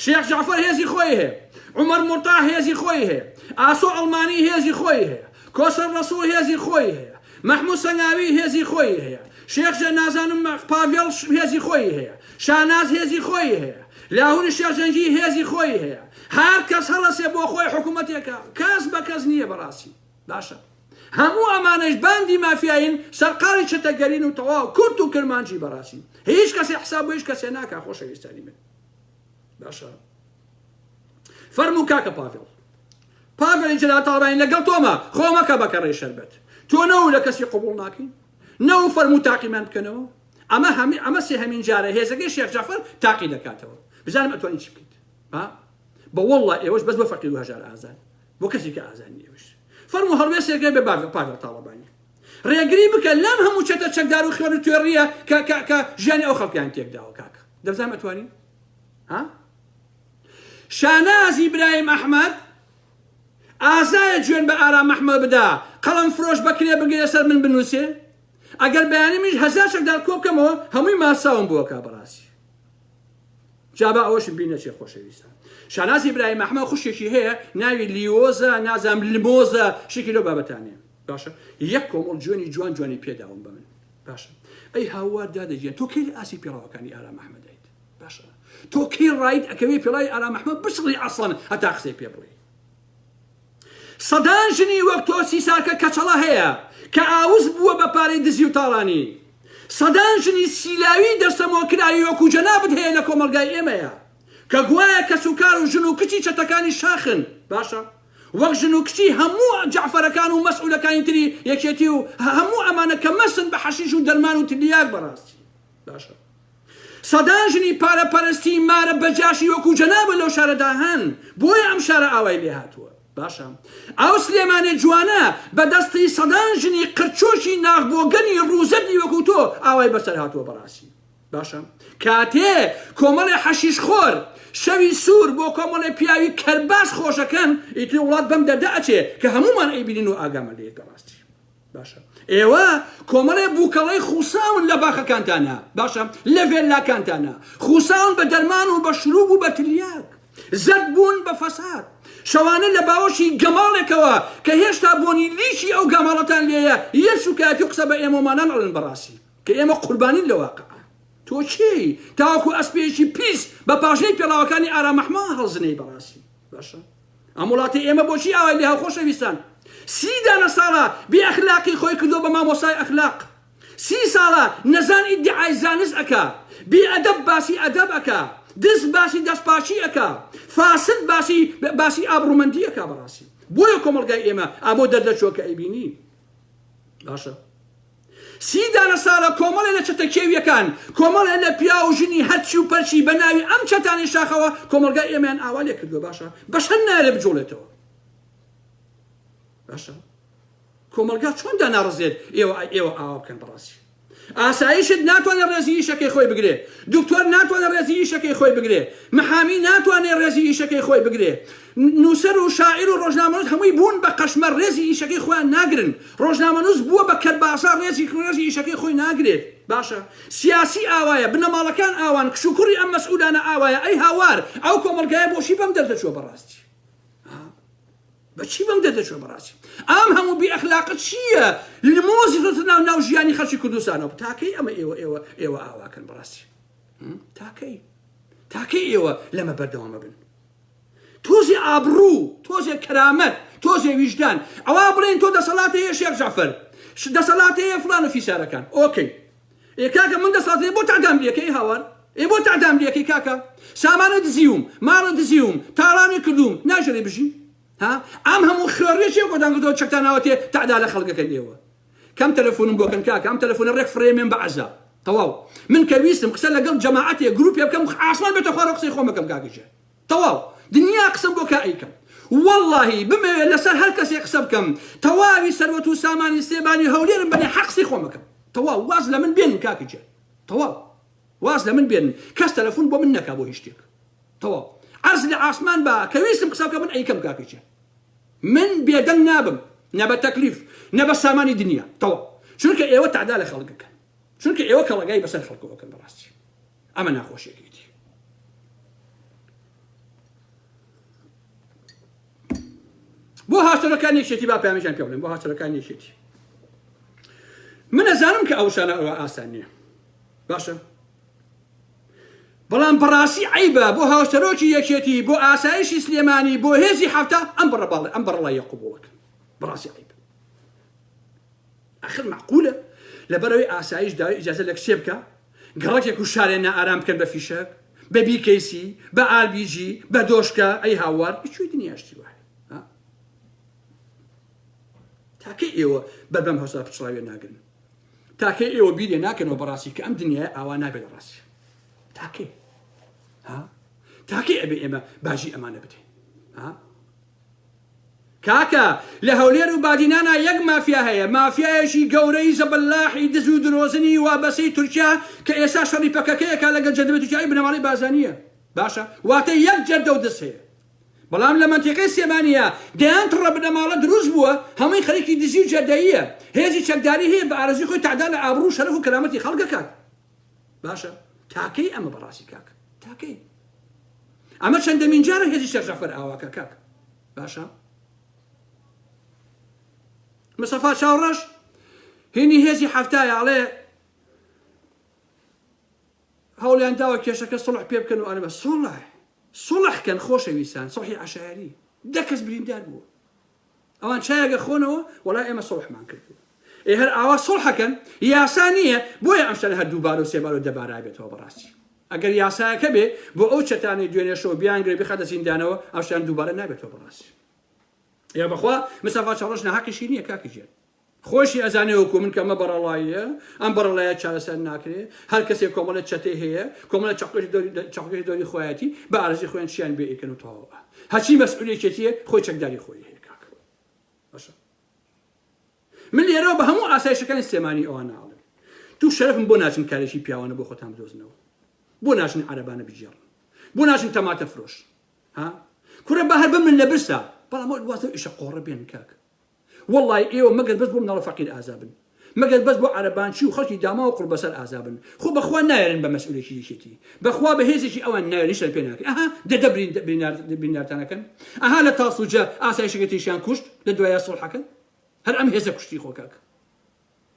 شێخ جەعفەر هێزی خۆی هەیە عومەر مورتا هێزی خۆی هەیە ئاسۆ ئەڵمانی هێزی خۆی هەیە کۆسەر ڕەسوڵ هێزی خۆی هەیە مەحمود سەنگاوی هێزی خۆی هەیە شێخ جە نازانم پاڤێڵ هێزی خۆی هەیە شاناز هێزی خۆی هەیە لاهوری شێخ جەنگی هێزی خۆی هەیە هەر کەس هەڵەسێ بۆ خۆی حکوومەتێکە کەس بە کەس نییە بەڕاستی باشە هەموو ئەمانەش باندی مافیایین سەرقاڵی چەتەگەرین و تەواو کورت و کرمانجی بەڕاستی هیچ کەسێ حساب بۆ هیچ کەسێ ناکا خۆشەویستانی من باشە فەرموو کاکە پاڤێڵ پاڤێڵی جەلال تاڵەبانی لەگەڵ تۆمە خۆ مەکە بە کەڕەی شەربەت تۆ نەو لە کەسی قبوڵ ناکەین نەو فەرموو تاقیمان بکەنەوە ئەمە هەمی ئەمە سێهەمین جارە هێزەکەی شێخ جەعفەر تاقی دەکاتەوە بزانم ئەتوانی چی بکەیت ها بە واللە ئێوەش بەس بۆ فەقیر و هەژار ئازان بۆ کەسی کە ئازان نییە ئێوەش فەرموو هەڵوێستێک بێ پاڤێڵ تاڵەبانی ڕێگری بکە لەم هەموو چەتە چەکدار و خوێن و توێڕیە کە کە کە ژیانی ئەو خەڵکیان تێکداوە کاکە دەبزانم ئەتوانی ها شانازی برایم ئەحمەد ئازایە جوێن بە ئارام ئەحمەد بدا قەڵەم فرۆش بەکرێ بگرێ سەر من بنووسێ ئەگەر بەیانی منیش هەزار چەکدار کۆ بکەمەوە هەمووی ماساوم بۆکە بەڕاستی جا با ئەوەشم بیر نەچێ خۆشەویستان شاناز ئیبراهیم ئەحمەد خوشکێکی هەیە ناوی لیۆزە نازانم لمۆزە شتێکی لەو بابەتانەیە باشە یەک کۆمەڵ جوێنی جوان جوانی پێداوم بە من باشە ئەی هاوار دادە گیان تۆ کەی لە ئاسی پێڵاوەکانی ئارام ئەحمەدایت باشە تۆ کەی ڕایت ئەکەوێ پێڵاوی ئارام ئەحمەد بسڕی ئەسڵەن هەتا قسەی پێ بڵێ سەدان ژنی وەک تۆ سیسارکە کەچەڵە هەیە کە ئاوس بووە بە پارەی دزی و تاڵانی. سەدان ژنی سیلاوی دەستەمۆکراوی وەکو جەنابت هەیە لە کۆمەڵگای ئێمەیا کە گوایە کەسوکار و ژن و کچی چەتەکانی شاخن باشە وەک ژن و کچی هەموو جەعفەرەکان و مەسئولەکانی تری یەکێتی و هەموو ئەمانە کە مەستن بە حەشیش و دەرمان و تلیاک بەڕاستی باشە سەدان ژنی پارە پەرستی مارە بەجاشی وەکو جەنابت لەو شارەدا هەن بۆیە ئەم شارە ئاوای لێهاتووە باشە ئەو سلێمانێ جوانە بە دەستی سەدان ژنی قرچۆکی ناخ بۆگەنی ڕووزەردی وەکو تۆ ئاوای بەسەر هاتووە بەڕاستی باشە کاتێ کۆمەڵێ حەشیش خۆر شەوی سوور بۆ کۆمەڵێ پیاوی کەرباس خۆشەکەن ئیتر وڵات بەم دەردە ئەچێ کە هەموومان ئەیبینین و ئاگامان لێیە بەڕاستی باشە ئێوە کۆمەڵێ بووکەڵەی خوساون لە باخەکانتانە باشە لە ڤێللاکانتانە خوساون بە دەرمان و بە شروب و بە تلیاک زەرد بوون بە فەساد شەوانە لە باوەشی گەماڵێکەوە کە هێشتا بۆنی لیکی ئەو گەماڵەتان لێیە یەک سوکایەتی و قسە بە ئێمەمانان ئەڵێن بەڕاستی کە ئێمە قوربانین لە واقع تۆ کێی تاوەکو ئەسپێکی پیس بە پاژنەی پێڵاوەکانی ئارام ئەحمە هەڵزنەی بەڕاستی باشە ئەم وڵاتی ئێمە بۆچی ئاوای لێ خۆشەویستان سی دانە ساڵە بێ ئەخلاقی خۆی کردووە بە مامۆستای ئەخلاق سی ساڵە نەزان ئیدعای زانست ئەکا بێ ئەدەب باسی ئەدەب ئەکا دز باسی دەستپاکی ئەکا فاسد باسی باسی ئابڕومەندی ئەکا بەڕاستی بۆیە کۆمەڵگای ئێمە ئابۆ دەردەچووە کە ئەیبینی باشە سی دانە ساڵە کۆمەڵێ لە چەتە کێویەکان، کۆمەڵێ لە پیاو و ژنی هەرچی و پەرچی بە ناوی ئەم چەتانەی شاخەوە کۆمەڵگای ئێمەیان ئاوا لێ کردووە باشە بەشەر نایەلێ بجوڵێتەوە باشە کۆمەڵگا چۆن داناڕزێت ئێوە ئێوە ئاوا بکەن بەڕاستی ئاسایشت ناتوانێت ڕێزی ئیشەکەی خۆی بگرێ دکتۆر ناتوانێت ڕێزی ئیشەکەی خۆی بگرێ محامی ناتوانێت ڕێزی ئیشەکەی خۆی بگرێ نووسەر و شاعیر و ڕۆژنامەنووس هەمووی بوون بە قەشمەر ڕێزی ئیشەکەی خۆیان ناگرن ڕۆژنامەنووس بووە بە کەربازاڕ ڕێزی ڕێزی ئیشەکەی خۆی ناگرێت باشە سیاسی ئاوایە بنەماڵەکان ئاوان کچ و کوڕی ئەم مەسئولانە ئاوایە ئەی هاوار ئەو کۆمەڵگایە بۆچی بەم دەردەچووە بەڕاستی بەچی بەم دەردەچووە بەڕاستی ئەم هەموو بی ئەخلاقە چییە لمۆزی خستە ناو ناو ژیانی خەڵکی کوردستانەوە تاکەی ئەمە ئێوە ئێوە ئێوە ئاواکەن بەڕاستی تاکەی تاکەی ئێوە لەمە بەردەوامە بن تۆزێ ئابڕوو، تۆزێ کەرامەت، تۆزێ ویژدان. ئەوا بڵێن تۆ دەسەڵات هەیە شێخ جەعفەر، دەسەڵات هەیە فڵان و فیسارەکان. ئۆکەی. ئێ کاکە من دەسەڵات هەیە بۆ تەعدام لێکەی هاوار؟ ئێ بۆ تەعدام لێکەی کاکە؟ سامانت دزیوم، ماڵت دزیوم، تاڵانت کردووم، ناژێرێ بژیم؟ ها؟ ئەم هەموو خوێڕیە چیە خۆتان کردووە چەکتان ناوەتێ تەعدا لە خەڵک ئەکەن ئێوە؟ کەم تەلەفونم بۆ کەن کاکە ئەم تەلەفونە ڕێک فڕێمێن بە عەزاب. تەواو من کە ویستم قسە لەگەڵ جەماعەتێ گروپێ بکەم ئاسمان بێتە خوارەوە قسەی خۆم ئەکەم کاکە گیان تەواو دنیا قسەم بۆ کا ئەیکەم وەڵاهی بمەوێ لەسەر هەر کەسێ قسە بکەم تەواوی سەروەت و سامانی سلێمانی هەولێرم بەنێ حەق قسەی خۆم ئەکەم تەواو واز لە من بێنن کاکە گیان تەواو واز لە من بێنن کەس تەلەفون بۆ من نەکا بۆ هیچ شتێک تەواو عەرز لە ئاسمان با کە ویستم قسە بکەم من ئەیکەم کاکە گیان من بێدەنگ نابم نە بە تەکلیف نە بە سامانی دنیا تەواو چونکە ئێوە تەعدا لە خەڵک ئەکەن چونکە ئێوە کەڵەگای بەسەر خەڵکەوە ئەکەن بەڕاستی ئەمە ناخۆشیەکەیتی بۆ هاوسەرەکان یەکێتی با پەیامێکیان پێ بڵێم بۆ هاوسەرەکان یەکێتی من ئەزانم کە ئەو شانە ئەوە ئاسان نییە باشە بەڵام بەڕاستی عەیبە بۆ هاوسەرۆکی یەکێتی بۆ ئاسایشی سلێمانی بۆ هێزی حەفتا ئەم بڕە باڵ ئەم بەڕەڵاییە قبوڵەکەن بەڕاستی عەیبە ئەخر مەعقولە لەبەرەوەی ئاسایش داوای ئیجازە لە کچێ بکە گەڕەکێک و شارێ نائارام بکەن بە فیشەک بە بیکەیسی بە ئاربیجی بە دۆشکە ئەی هاوار هیچ دنیا شتی وایە تاکەی ئێوە بەر بەم هەسا پچڕاویە ناگرن تاکەی ئێوە بیرێ ناکەنەوە بەڕاستی کە ئەم دنیای ئاوا نابێت لە ڕاستی تاکەی ها تاکەی ئەبێ ئێمە باجی ئەمانە بدەین ها کاکە لە هەولێر و بادینانا یەک مافیا هەیە مافیایەکی گەورەی زەبەلاحی دز و درۆزنی وابەسەی تورکیا کە ئێستا شەڕی پەکەکەیەکە لەگەڵ جەردەبی تورکیا بنەماڵەی بارزانییە باشە واتە یەک جەردە و دز هەیە بەڵام لە مەنتیقەی سلێمانییە دەیان تڕە بنەماڵە دروست بووە هەمووی خەریکی دزی و جەردەییە هێزی چەکداری هەیە بە ئارەزوی خۆی تەعدا لە ئابڕوو و شەرەف و کەرامەتی خەڵک ئەکات باشە تاکەی ئەمە بەڕاستی کاک تاکەی ئەمە چەندەمین جارە هێزی شێخ جەعفەر ئاواکە کاک باشە مستەفا چاوڕەش هینی هێزی حەفتایە ئەڵێ هەوڵیان داوە کێشەکە سڵح پێ بکەن و ئەرمە سڵح سڵح کەن خۆشەویستان سڵحی عەشایەری دە کەس بریندار بووە ئەوان چایەگە خۆنەوە وەڵا ئێمە سڵحمان کردووە ئێ هەر ئاوا سڵحەکەن یاسا نییە بۆیە ئەم شتانە هەر دووبارە و سێبارە و دەبارە بێتەوە بەڕاستی ئەگەر یاسایەکە بێ بۆ ئەو چەتانەی دوێنێ شەو بیانگرێ بخاتە زیندانەوە ئەو شتان دووبارە نابێتەوە بەڕاستی یا بەخوا مستەفا چاوڕەش ناحەقیشی نییە کاکە گیان خۆشی ئەزانێ وەکو من کە ئەمە بەڕەڵاییە، ئەم بەڕەڵایە چارەسەر ناکرێ، هەر کەسێک کۆمەڵێ چەتەی هەیە، کۆمەڵێ چەقۆی دەوری چەقۆکەی دەوری خۆیەتی، بە ئارەزوی خۆیان چیان بێ ئەیکەن و تەواو. هەرچی مەسئول یەکێتیە خۆی چەکداری خۆی هەیە کاکە. باشە. من لێرەوە بە هەموو ئاسایشەکانی سلێمانی ئەوانە ئەڵێم. تو شەرەفم بۆ ناچن کارێکی پیاوانە بۆ خۆتان بدۆزنەوە. بۆ ناچن عەرەبانە بگێڕن. بۆ ناچن تەماتە فرۆش. ها؟ کوڕە با هەر بمرن لە برسا، بەڵام واز لەو ئیشە قۆڕە بێنن کاکە. وەڵای ئێوە مەگەر بەس بۆ مناڵە فەقیر ئازابن مەگەر بەس بۆ عەرەبانچی و خەڵکی داماو و قوڕبەسەر ئازابن خۆ بەخوا نایەرن بە مەسئولێکی یەکێتی بەخوا بە هێزێکی ئەوان نایەرن هیچتان پێ ناکرێ ئەها دە دە بریندارتان ئەکەن ئەها لە تاسوجە ئاسایشەکە تیشیان کوشت لە دوایە سوڵحەکەن هەر ئەم هێزە کوشتی خۆ کاک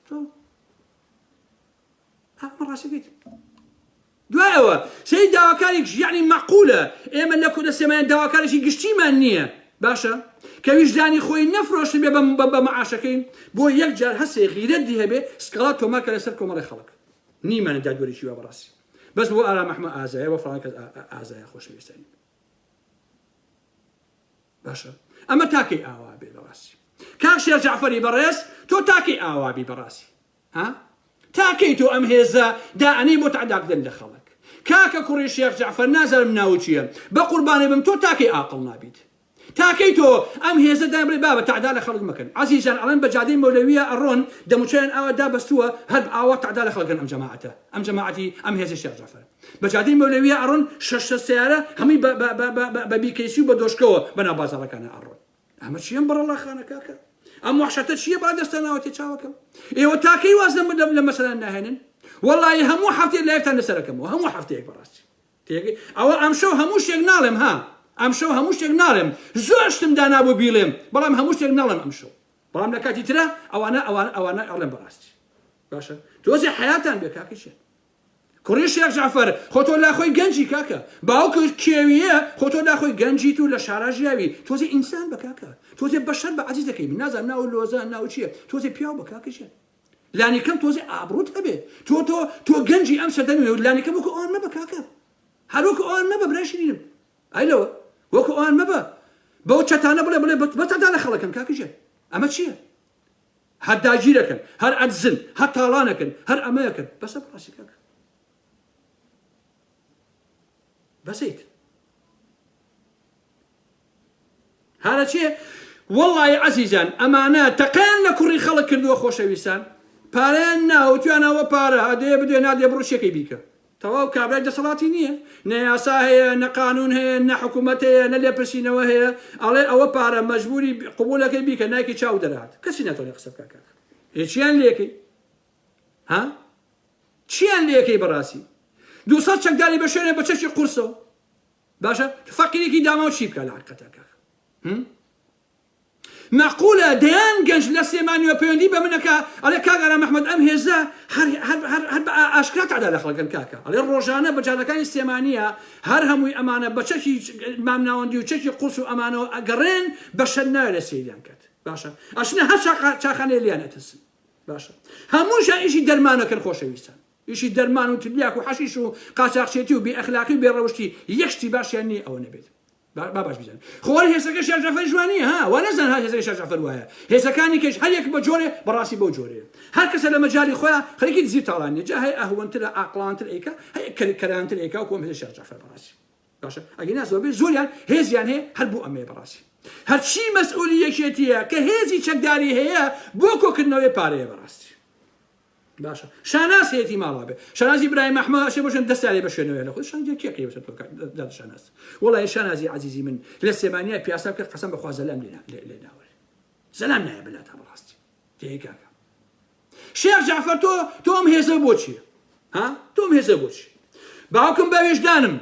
تۆ ئەمە ڕاستەکەیت دوای ئەوە سەیری داواکاری گشتی یەعنی مەعقولە ئێمە لە کوردە سێمایان داواکارێکی گشتیمان نییە باشە کە ویژدانی خۆی نەفرۆشتبێ بە مەعاشەکەی بۆ یەک جار هەسێ غیرەت دی هەبێ سکاڵا تۆمار کە لەسەر کۆمەڵی خەڵک نیمانە دادوەرێکی وا بەڕاستی بەس بۆ ئارام ئەحمە ئازایە بۆ فڵان کەس ئازایە خۆشەویستانی باشە ئەمە تاکەی ئاوا بێ بەڕاستی کاک شێخ جەعفەری بەڕێز تۆ تاکەی ئاوا بی بەڕاستی ها تا کەی تۆ ئەم هێزە دائەنێی بۆ تەعداکردن لە خەڵک کاکە کوڕی شێخ جەعفەر نازانم ناوت چیە بەقوربانی بم تۆ تاکەی ئاقڵ نابیت تاکەی تۆ ئەم هێزە دان بڵێ بابە تەعدا لە خەڵک مەکەن عەزیزان ئەڵێن بە جادەی مەولەویە ئەڕۆن دەموچاویان ئاوا دابەستووە هەر ئاوا تەعدا لە خەڵکەن ئەم جەماعەتە ئەم جەماعەتی ئەم هێزەی شێخ جەعفەر بە جادەی مەولەویە ئەڕۆن شەش سەیارە هەمووی بە بە بە بە بە بیکەیسی و بە دۆشکەوە بەناو بازاڕەکانە ئەڕۆن ئەمە چیە ئەم بەڕەڵا خانە کاکە ئەم وەحشەتە چییە با دەستە ناوەتێ چاوەکەم ئێوە تاکەی واز لەم لەم لە مەسەلان ناهێنن وەڵی هەموو هەفتەیەک لایڤتان لەسەرەکەمەوە هەموو هەفتەیەک بەڕاستی تێگەی ئەوە ئەمشەو هەموو شتێک ناڵێم ها ئەمشەو هەموو شتێک ناڵێم زۆر شتم دانابوو بیڵێم بەڵام هەموو شتێک ناڵێم ئەمشەو بەڵام لە کاتی ترە ئەوانە ئەوانە ئەوانە ئەڵێم بەڕاستی باشە تۆزێ حەیاتان بێ کاکە چیە کوڕی شێخ جەعفەر خۆ تۆ لاخۆی گەنجی کاکە باوکت کێویە خۆ تۆ لاخۆی گەنجیت و لە شارا ژیاوی تۆزێ ئینسان بە کاکە تۆزێ بەشەر بە عەزیزەکەی من نازانم ناو لۆزان ناو چییە تۆزێ پیاو بە کاکە ژیان لانیکەم تۆزێ ئابڕوت هەبێ تۆ تۆ تۆ گەنجی ئەم سەردەمی و لانیکەم وەکو ئەوان مەبە کاکە هەر وەکو ئەوان مەبە برای شیرینم ئەی لەوە وەکو ئەوان مەبە بەو چەتانە بڵێ بڵێ بەتەدا لە خەڵەکەم کاکە ژیان ئەمە چییە؟ هەر داگیرەکەن، هەر ئەدزن، هەر تاڵانەکەن، هەر ئەمەیەکەن. بەسە بەڕاستی کاکە. بەسە ئیتر. هەرەچێ وەڵی عەزیزان ئەمانە تەقەیان لە کوڕی خەڵک کردووە خۆشەویستان پارەیان ناوە تویان ئەوە پارە ئەدەیە بدێ نادێ بڕۆ چێکەی بیکە تەواو کابرای دەسەڵاتی نییە نە یاسا هەیە نە قانون هەیە نە حکوومەت هەیە نە لێپرسینەوە هەیە ئەڵێ ئەوە پارە مەجبوری قبولەکەی بیکە نایکی چاو دەرات کەسی ناتوانێت قسە بکە کاکە هیچیان لێکەی ها چیان لێکەی بەڕاستی 200 چەکداری بە شوێنێ بە چەکی قورسەوە باشە فەقیرێکی داماو چی بکا لە حەقیقەتا کاکە هم؟ مەعقولە دەیان گەنج لە سلێمانیەوە پەیوەندی بە منەکە ئەڵێ کاک ئارام ئەحمەد ئەم هێزە هەر هەر هەر هەر بە ئاشکرا تەعدا لە خەڵکن کاکە ئەڵێ ڕۆژانە بە جادەکانی سلێمانیە هەر هەمووی ئەمانە بە چەکی مامناوەندی و چەکی قورس و ئەمانەوە ئەگەڕێن بە شەر ناوێ لە سەیریان کات باشە ئەچنە هەر چاخانەیە لیان ئەترسن باشە هەمووشیان ئیشی دەرمانەکەن خۆشەویستان ئیشی دەرمان و تلیاک و حەشیش و قاچاخچێتی و بێ ئەخلاقی و بێ ڕەوشتی یەک شتی باشیان نییە ئەوە نەبێت با باش بزانن خۆ هێزەکە شێخ جەعفەریش وا نییە ها وا نەزان هەر هێزەکەی شێخ جەعفەر وایە هێزەکانی کەش هەر یەک بە جۆرێ بەڕاستی بەو جۆرەیە هەر کەسە لە مەجالی خۆیان خەریکی دزی تاڵان نییە جا هەیە ئەهوەنترە ئاقڵانتر ئەیکا هەیە کەرانتر ئەیکا وەکو ئەم هێزە شێخ جەعفەر بەڕاستی باشە ئەگینا زۆربەی زۆریان هێزیان هەیە هەر بۆ ئەمەیە بەڕاستی هەرچی مەسئولی یەکێتیە کە هێزی چەکداری هەیە بۆ کۆکردنەوەی پارەیە بەڕاستی باشە شاناز هەیەتی ماڵا بێ شانازی برایم ئەحمە ئەشێ بۆ شوێن دەستیان بە شوێنەوە لە خۆی شانجە کێ قەی بەسەر تۆ داد شاناز وەڵای شانازی عەزیزی من لە سلێمانیا پیاسە بکە قەسەم بەخوا زەلام لێ لێ ناوەرێ زەلام نایە بەلاتا بەڕاستی تێی کاکە شێخ جعفەر تۆ تۆ ئەم هێزە بۆ چییە ها تۆ ئەم هێزە بۆ چی باوکم بە ویژدانم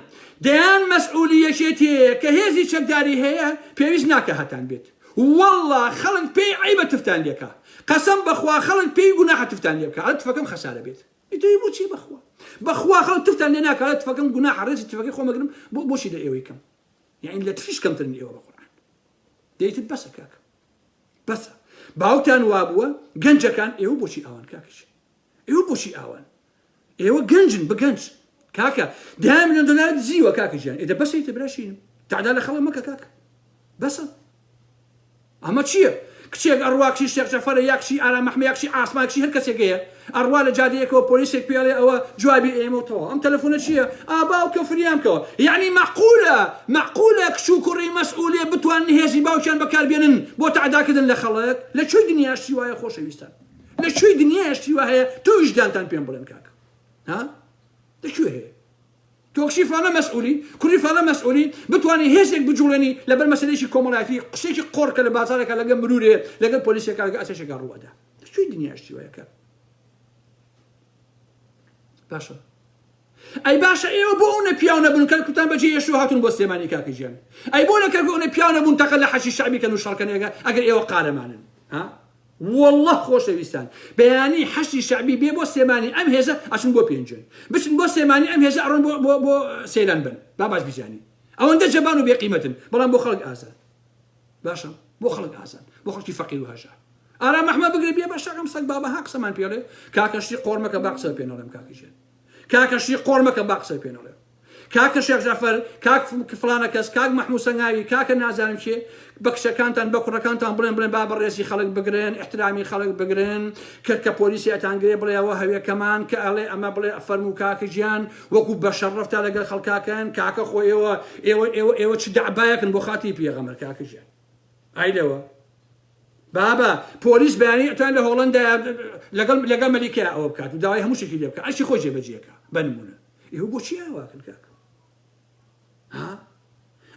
دەیان مەسئولی یەکێتی هەیە کە هێزی چەکداری هەیە پێویست ناکە هەتان بێت واللە خەڵک پێی عەیبە تفتان لێکا قەسەم بەخوا خەڵک پێی گوناحە تفتان لێ بکا ئەڵێ تفەکەم خەسارە بێت ئیتر بۆچی بەخوا بەخوا خەڵک تفتان لێ ناکا ئەڵێ تفەکەم گوناحە ڕێزی تفەکەی خۆم ئەگرم بۆ بۆچی لە ئێوەی کەم یعنی لە تفیش کەمترن ئێوە بە قورئان دەیتر بەسە کاکە بەسە باوکتان وابووە گەنجەکان ئێوە بۆچی ئاوان کاکەش ئێوە بۆچی ئاوان ئێوە گەنجن بە گەنج کاکە دەیان ملیۆن دۆلار دزیوە کاکە گیان ئێدە بەسە ئیتر براشینم تەعدا لە خەڵک مەکە کاکە بەسە ئەمە چییە کچێک ئەڕوا کچی شێخ جەفەرە یا کچی ئارام ئەحمە یا کچی ئاسمان کچی هەر کەسێک هەیە ئەڕوا لە جادەیەکەوە پۆلیسێک پێڵێ ئەوە جوابی ئێمە و تەواو ئەم تەلەفۆنە چییە ئا باوکە فریام کەوە یعنی مەعقولە مەعقولە کچ و کوڕی مەسئولێ بتوانن هێزی باوکیان بەکاربێنن بۆ تەعداکردن لە خەڵک لە کوێی دنیا شتی وایە خۆشەویستان لە کوێی دنیایە شتی وا هەیە تۆ ویژدانتان پێم بڵێن کاکە ها لە کوێ هەیە تۆ کچی فڵانە مەسئولی کوڕی فڵانە مەسئولی بتوانێ هێزێک بجوڵێنی لەبەر مەسەلەیەکی کۆمەڵایەتی قسێکی قۆڕ کە لە بازارێکا لەگەڵ مرورێ لەگەڵ پۆلیسێکا لەگەڵ ئەسێشێکا ڕووەدا لە کوێی دنیا شتی وایە کاکە باشە ئەی باشە ئێوە بۆ ئەونە پیاو نەبوون کەرکوکتان بەجێ هێشت و هاتوون بۆ سلێمانی کاکە گیان ئەی بۆ لە کەرکوک ئەونە پیاو نەبوون تەقە لە حەشی شەعبی کەن و شەڕکەن ئەگەر ئێوە قارەمانن ها واللە خۆشەویستان بەیانی حەشدی شەعبی بێ بۆ سلێمانی ئەم هێزە ئەچن بۆ پێنجوێن بچن بۆ سلێمانی ئەم هێزە ئەڕۆن بۆ بۆ بۆ سەیران بن با باش بیزانین ئەوەندە جەبان و بێقیمەتن بەڵام بۆ خەڵک ئازان باشە بۆ خەڵک ئازان بۆ خەڵکی فەقیر و هەژار ئارام ئەحمە بگرە بێ بە شەقم سەگ بابە ها قسەمان پێڵێ کاکە شتی قۆڕ مەکە با قسە پێ نەڵێم کاکە ژیان کاکە شتی قۆڕ مەکە با قسە پێ نەڵێم کاکە شێخ جەعفەر، کاک فڵانە کەس، کاک مەحموو سەنگاوی، کاکە نازانم کێ، بە کچەکانتان، بە کوڕەکانتان بڵێن، بڵێن با بە ڕێزی خەڵک بگرن، ئیحترامی خەڵک بگرن، کە کە پۆلیسی ئەتانگرێ بڵێ ئەوە هەوێکەمان، کە ئەڵێ ئەمە بڵێ فەرموو کاکە گیان، وەکوو بەشەر ڕەفتار لەگەڵ خەڵکا کەن، کاکە خۆ ئێوە، ئێوە، ئێوە، ئێوە چ دەعبایەکن بۆ خاتری پێغەمبەر کاکە گیان. ئای لەوە. بابە پۆلیس بەیانی ئەتوان لە هۆڵەندایە لەگەڵ لەگەڵ مەلیکەیا ئەوە بکات و داوای هەموو شتێکی لێ بکات، ئەرکی خۆی جێبەجێ کا، بە نموونە. ئێوە بۆچی ئاواکەن کاکە ها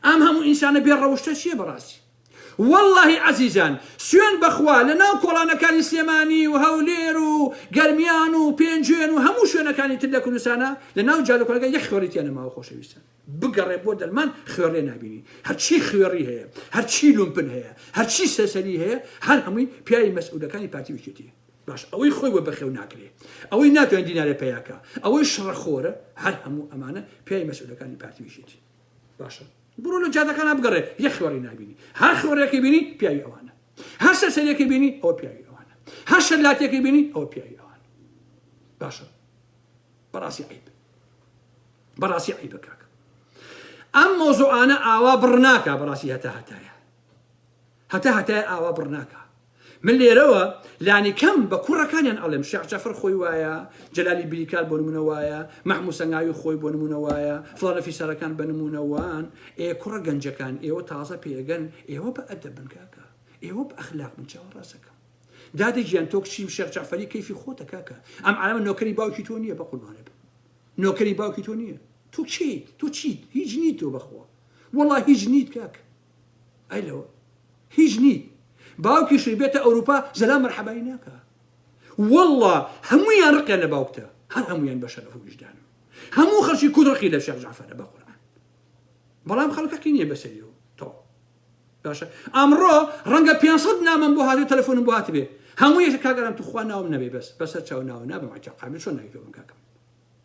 ئەم هەموو ئینسانە بێ ڕەوشتە چییە بەڕاستی واللهی عەزیزان سوێن بەخوا لە ناو کۆڵانەکانی سلێمانی و هەولێر و گەرمیان و پێنجوێن و هەموو شوێنەکانی تر لە کوردستانە لە ناو جادەکۆڵەکە یەک خوێڕی تیا نەماوە خۆشەویستان بگەڕێ بۆ دەرمان خوێڕێ نابینی هەرچی خوێڕی هەیە هەرچی لومپن هەیە هەرچی سەرسەری هەیە هەر هەمووی پیاوی مەسئولەکانی پارتی و یەکێتی باش ئەوەی خۆی بۆ بەخێو ناکرێ ئەوەی ناتوانێت دینارێ پەیاکا ئەوەی شڕەخۆرە هەر هەموو ئەمانە پیاوی مەسئولەکانی پارتی و یەکێتی باشە بڕۆ لە جادەکانە بگەڕێ یەک خوێڕی نابینی هەر خوێڕێکی بینی پیاوی ئەوانە هەر سەرسەرێکی بینی ئەوە پیاوی ئەوانە هەر شەلاتێکی بینی ئەوە پیاوی ئەوانە باشە بەڕاستی عیب بەڕاستی عیبە کاک ئەم مۆزوعانە ئاوا بڕ ناکا بەڕاستی هەتا هەتایە هەتا هەتایە ئاوا بڕ ناکا. من لێرەوە لانی کەم بە کوڕەکانیان ئەڵێم شێخ جەفەر خۆی وایە، جەلالی بریکار بۆ نمونە وایە، مەحموو سەنگاوی خۆی بۆ نمونە وایە، فڵانە فیسارەکان بە نمونە وان، ئێ کوڕە گەنجەکان ئێوە تازە پێگەن، ئێوە بە ئەدەب بن کاکە، ئێوە بە ئەخلاق بن چاوە ڕاستەکەم. دادە گیان تۆ کچی شێخ جەعفەری کەیفی خۆتە کاکە، ئەم عالەمە نۆکەری باوکی تۆ نییە بەقوربانت بم. نۆکەری باوکی تۆ نییە. تۆ کێیت؟ تۆ چیت؟ هیچ نیت تۆ بەخوا. وەڵا هیچ نیت کاکە. ئەی لەوە. هیچ نیت باوکیشی بێتە ئەوروپا زەلام مەرحەبای ناکا واللە هەموویان ڕقیان لە باوکتە هەر هەموویان بە شەرەف و ویژدانم هەموو خەڵکی کورد ڕقی لە شێخ جعفەرە بە قورئان بەڵام خەڵک حەقی نییە بەسەریەوە تەواو باشە ئەمڕۆ ڕەنگە 500 نامەم بۆ هاتێ تەلەفۆنم بۆ هاتبێ هەموو یەکە کاک ئارام توخوا ناوم نەبێ بەس بەسەر چاو ناوە نابم عەجەب قابل چۆن ناوی تۆ بم کاکەم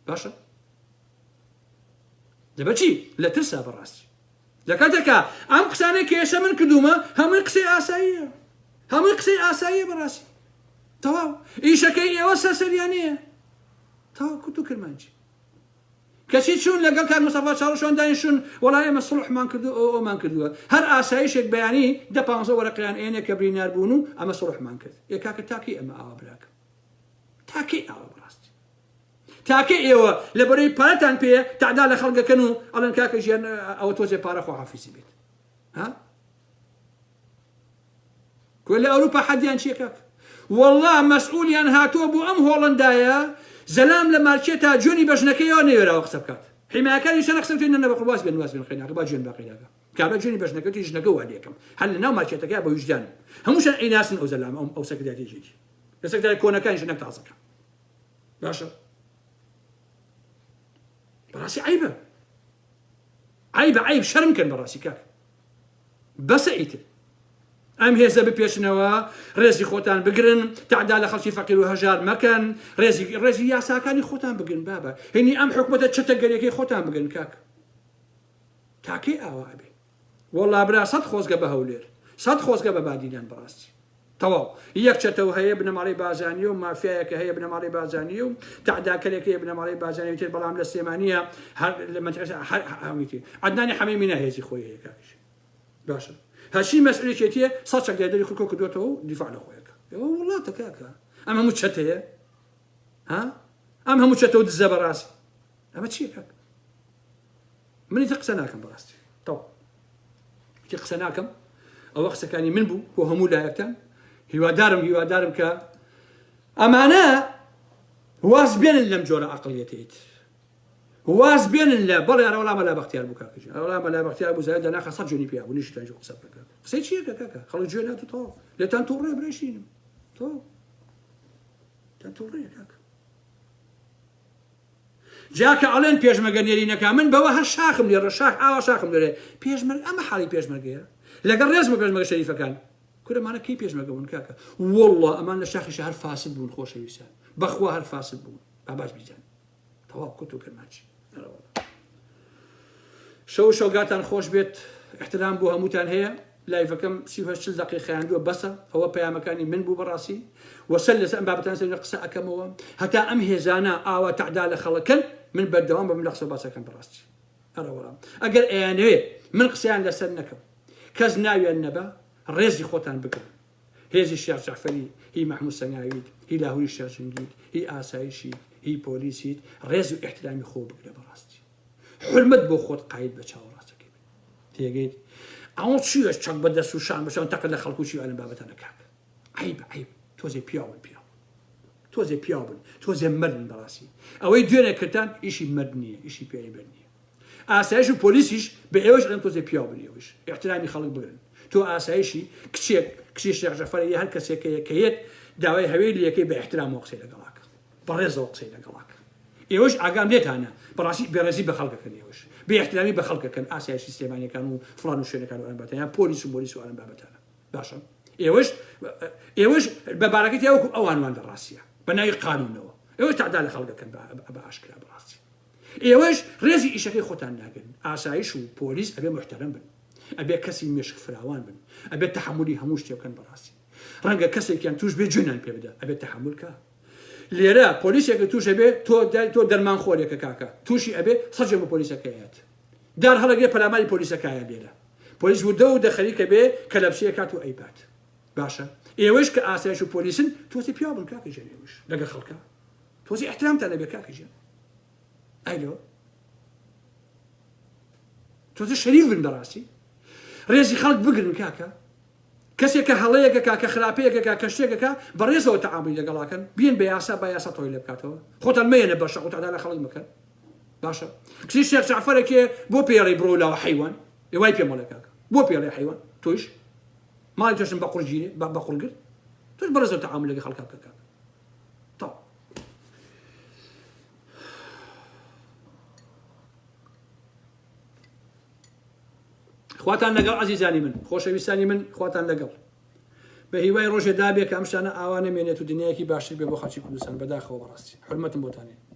باشە لەبەرچی لە ترسا بەڕاستی لە کاتێکا ئەم قسانەی کە ئێستا من کردوومە هەمووی قسەی ئاساییە هەمووی قسەی ئاساییە بەڕاستی تەواو ئیشەکەی ئێوە سەرسەریانەیە تەواو کورت و کرمانجی کەچی چوون لەگەڵ کاک مستەفا چاوشوان دانیشتون وەڵا ئێمە سڵحمان کردو ئەو ئەومان کردووە هەر ئاسایشێک بەیانی دە پانزە وەرەقیان ئێنێ کە برینار بوون و ئەمە سڵحمان کرد ئێ کاکە تاکەی ئەمە ئاوا براکەم تاکەی ئاوا بەڕاستی تاکەی ئێوە لەبەرەی پارەتان پێیە تەعدا لە خەڵک ئەکەن و ئەڵێن کاکە ژیان ئەوە تۆزێ پارە خواحافیزی بێت ها کۆ لە ئەوروپا حەدیان چیە کاک والله مەسئولیان هاتووە بۆ ئەم هۆڵندایە زەلام لە مارکێتا جوێنی بە ژنەکەیەوە نەوێراوە قسە بکات حیمایەکانی شەنە قسە بکەین نە بەخۆ واز بێن واز بێن قەیناکە با جوێن با قەیناکە کابرا جوێنی بە ژنەکەی ژنەکە وا لێکەم هەر لە ناو مارکێتەکە بە ویژدانم هەمووشان ئەیناسن ئەو زەلام ئەو سەکرتاریەکی لە سەکرتاری کۆنەکانیش نەک تازەکە باشە بەڕاستی عیبە عیبە عیب شەرم کەن بەڕاستی کاک بەسە ئیتر ئەم هێزە بپێچنەوە ڕێزی خۆتان بگرن تەعدا لە خەڵکی فەقیر و هەژار مەکەن ڕێزی ڕێزی یاساکانی خۆتان بگرن بابە هینی ئەم حکومەتە چەتەگەریەکەی خۆتان بگرن کاک تاکەی ئاوا ئەبێ وەڵا برا سەد خۆزگە بە هەولێر سەد خۆزگە بە بادینان بەڕاستی تەواو یەک چەتەو هەیە بنەماڵەی بازانیە و مافیایەکە هەیە بنەماڵەی بازانیە و تەعداکەرێک هەیە بنەماڵەی بازانی تر بەڵام لە سلێمانیە هەر لە مەنتیقە هەر هەمووی عەدنانی حەمەی مینا هێزی خۆی هەیە کاکیش باشە هەرچی مەسئولێکێتیە سەد چەکداری خۆی کۆ کردوێتەوە و دیفاع لە خۆیەکە ئەوە وڵاتە کاکە ئەم هەموو چەتەیە ها ئەم هەموو چەتە و دزە بەڕاستی ئەمە چییە کاکە من ئیتر قسە ناکەم بەڕاستی تەواو ئیتر قسە ناکەم ئەوە قسەکانی من بوو بۆ هەموو لایەکتان هیوادارم هیوادارم کە ئەمانە واز بێنن لەم جۆرە عقلیەتیت واز بێنن لە بەڵێ ئەرە وەڵا مەلا بەختیار بوو کاکەجی ئەرە وەڵا مەلا بەختیار بوو زایە دەناخە سەد جوێنی پیا بوو نیشتان جو قسە بکە قسەی چییە کاکە خەڵک جوێن هاتوو تەواو لێتان تووڕێ برێشینم تەواو تان تووڕێ کاکە جا کە ئەڵێن پێشمەرگە نێرینەکە من بەوە هەر شاخم لێ ڕە شاخ ئاوا شاخم لێرێ پێشمەرگ ئەمە حاڵی پێشمەرگەیە لەگەڵ ڕێزمە پێشمەرگە شەریفەکان کورە مانە کەی پێشمەرگە بوون کاکە والله ئەمان لە شاخیش هەر فاسد بوون خۆشەویستان بەخوا هەر فاسد بوون با باش بیزان تەواو کورت و کرمانجی شەو شەوگاتان خۆش بێت احترام بۆ هەمووتان هەیە لایڤەکەم 38 چل دقیقە خایاندووە بەسە ئەوە پەیامەکانی من بوو بەڕاستی وەسەر لەسەر ئەم بابەتان سەر قسە ئەکەمەوە هەتا ئەم هێزانە ئاوا تەعدا لە خەڵکن من بەردەوام بەم لە قسە باسەکەم بەڕاستی ئەرە وەڵام ئەگەر ئەیانەوێ من قسەیان لەسەر نەکەم کەس ناویان نەبە ڕێزی خۆتان بگرن هێزی شێخ جەعفەری هی مەحموود سەنگاویت هی لاهوری شێخ جەنگیت هی ئاسایشیت هی پۆلیسیت ڕێز و ئیحترامی خۆ بگرە بەڕاستی حورمەت بۆ خۆت قایل بە چاوە ڕاستەکەی بن تێگەیت ئەوە چیە چەک بە دەست و شان بەشان تەقە لە خەڵکو چی ئەلم بابەتانە کاک عیب عیب تۆزێ پیاون پیاو تۆزێ پیاو بن تۆزێ مردن بەڕاستی ئەوەی دوێنێ کردتان ئیشی مرد نییە ئیشی پیاوی بەر نییە ئاسایش و پۆلیسیش بە ئێوەش ئەڵێم تۆزێ پیاو بن ئێوەش ئیحترامی خەڵک بگرن تۆ ئاسایشی کچێک کچی شێخ جەعفەر یا هەر کەسێک کە کە یەت داوای هەوێی لەکەی بە ئیحترامەوە قسەی لەگەڵاکە بەڕێزەوە قسەی لەگەڵاکە ئێوەش ئاگام لێتانە بەڕاستی بێڕێزی بە خەڵکەکەن ئێوەش بێ ئیحترامی بە خەڵکەکەن ئاسایشی سلێمانیەکان و فڵان و شوێنەکان و ئەم بابەتانە یان پۆلیس و مۆلیس و ئەم بابەتانە باشە ئێوەش ئێوەش بە بارەکەی تیا وەکو ئەوان وان لە ڕاستیە بە ناوی قانونەوە ئێوە تەعدا لە خەڵکەکەن بە ئاشکرا بەڕاستی ئێوەش ڕێزی ئیشەکەی خۆتان ناگرن ئاسایش و پۆلیس ئەبێ موحتەرەم بن ئەبێ کەسی مێشک فراوان بن ئەبێ تەحەمولی هەموو شتێ بکەن بەڕاستی ڕەنگە کەسێکیان توش بێ جوێنیان پێ بدە ئەبێ تەحەمول کا لێرە پۆلیسێکە توش ئەبێ تۆ تۆ دەرمان خۆرێکە کاکە تووشی ئەبێ سەجێ بە پۆلیسەکەیەت دار هەڵەگرێ پەلاماری پۆلیسەکایە لێرە پۆلیس وردە و دەخەریکە بێ کەلەپچەیە کات و ئەیبات باشە. ئێوەش کە ئاسایش و پۆلیسن تۆزی پیاو بن کاکە گیان ئێوەش لەگەڵ خەڵکە تۆزی احترامتان لەبێ کاکە گیان ئەی لۆ تۆزە شەریف بن بەڕاستی ڕێزی خەڵک بگرن کاکە کەسێک کە هەڵەیەکە کا کە خراپەیەکە کا کە شتێکەکە بەڕێزەوە تەعاملی لەگەڵاکەن بێن بە یاسا بە یاسا تۆی لێ بکاتەوە خۆتان مەیەنە بەشە و تەعدا لە خەڵک مەکەن باشە کچی شێخ جەعفەرەکێ بۆ پێڵی بڕۆ لاوە حەیوان ئێ وای پێ مەڵێ کاکە بۆ پێڵێ حەیوان تۆیش ماڵی تۆشم بە قوڕگیرێ بە قوڕگر تۆش بەڕێزەوە تەعامل لەگەڵ خەڵکا بکە کاکە تەواو خواتان لەگەڵ عزیزانی من خۆشەویستانی من خواتان لەگەڵ بە هیوای ڕۆژێ دابێ کە ئەم شتانە ئاوا نەمێنێت و دنیایەکی باشتر بێ بۆ خەڵکی کوردستان بەداخەوە بەڕاستی حرمەتم بۆتان هەیە.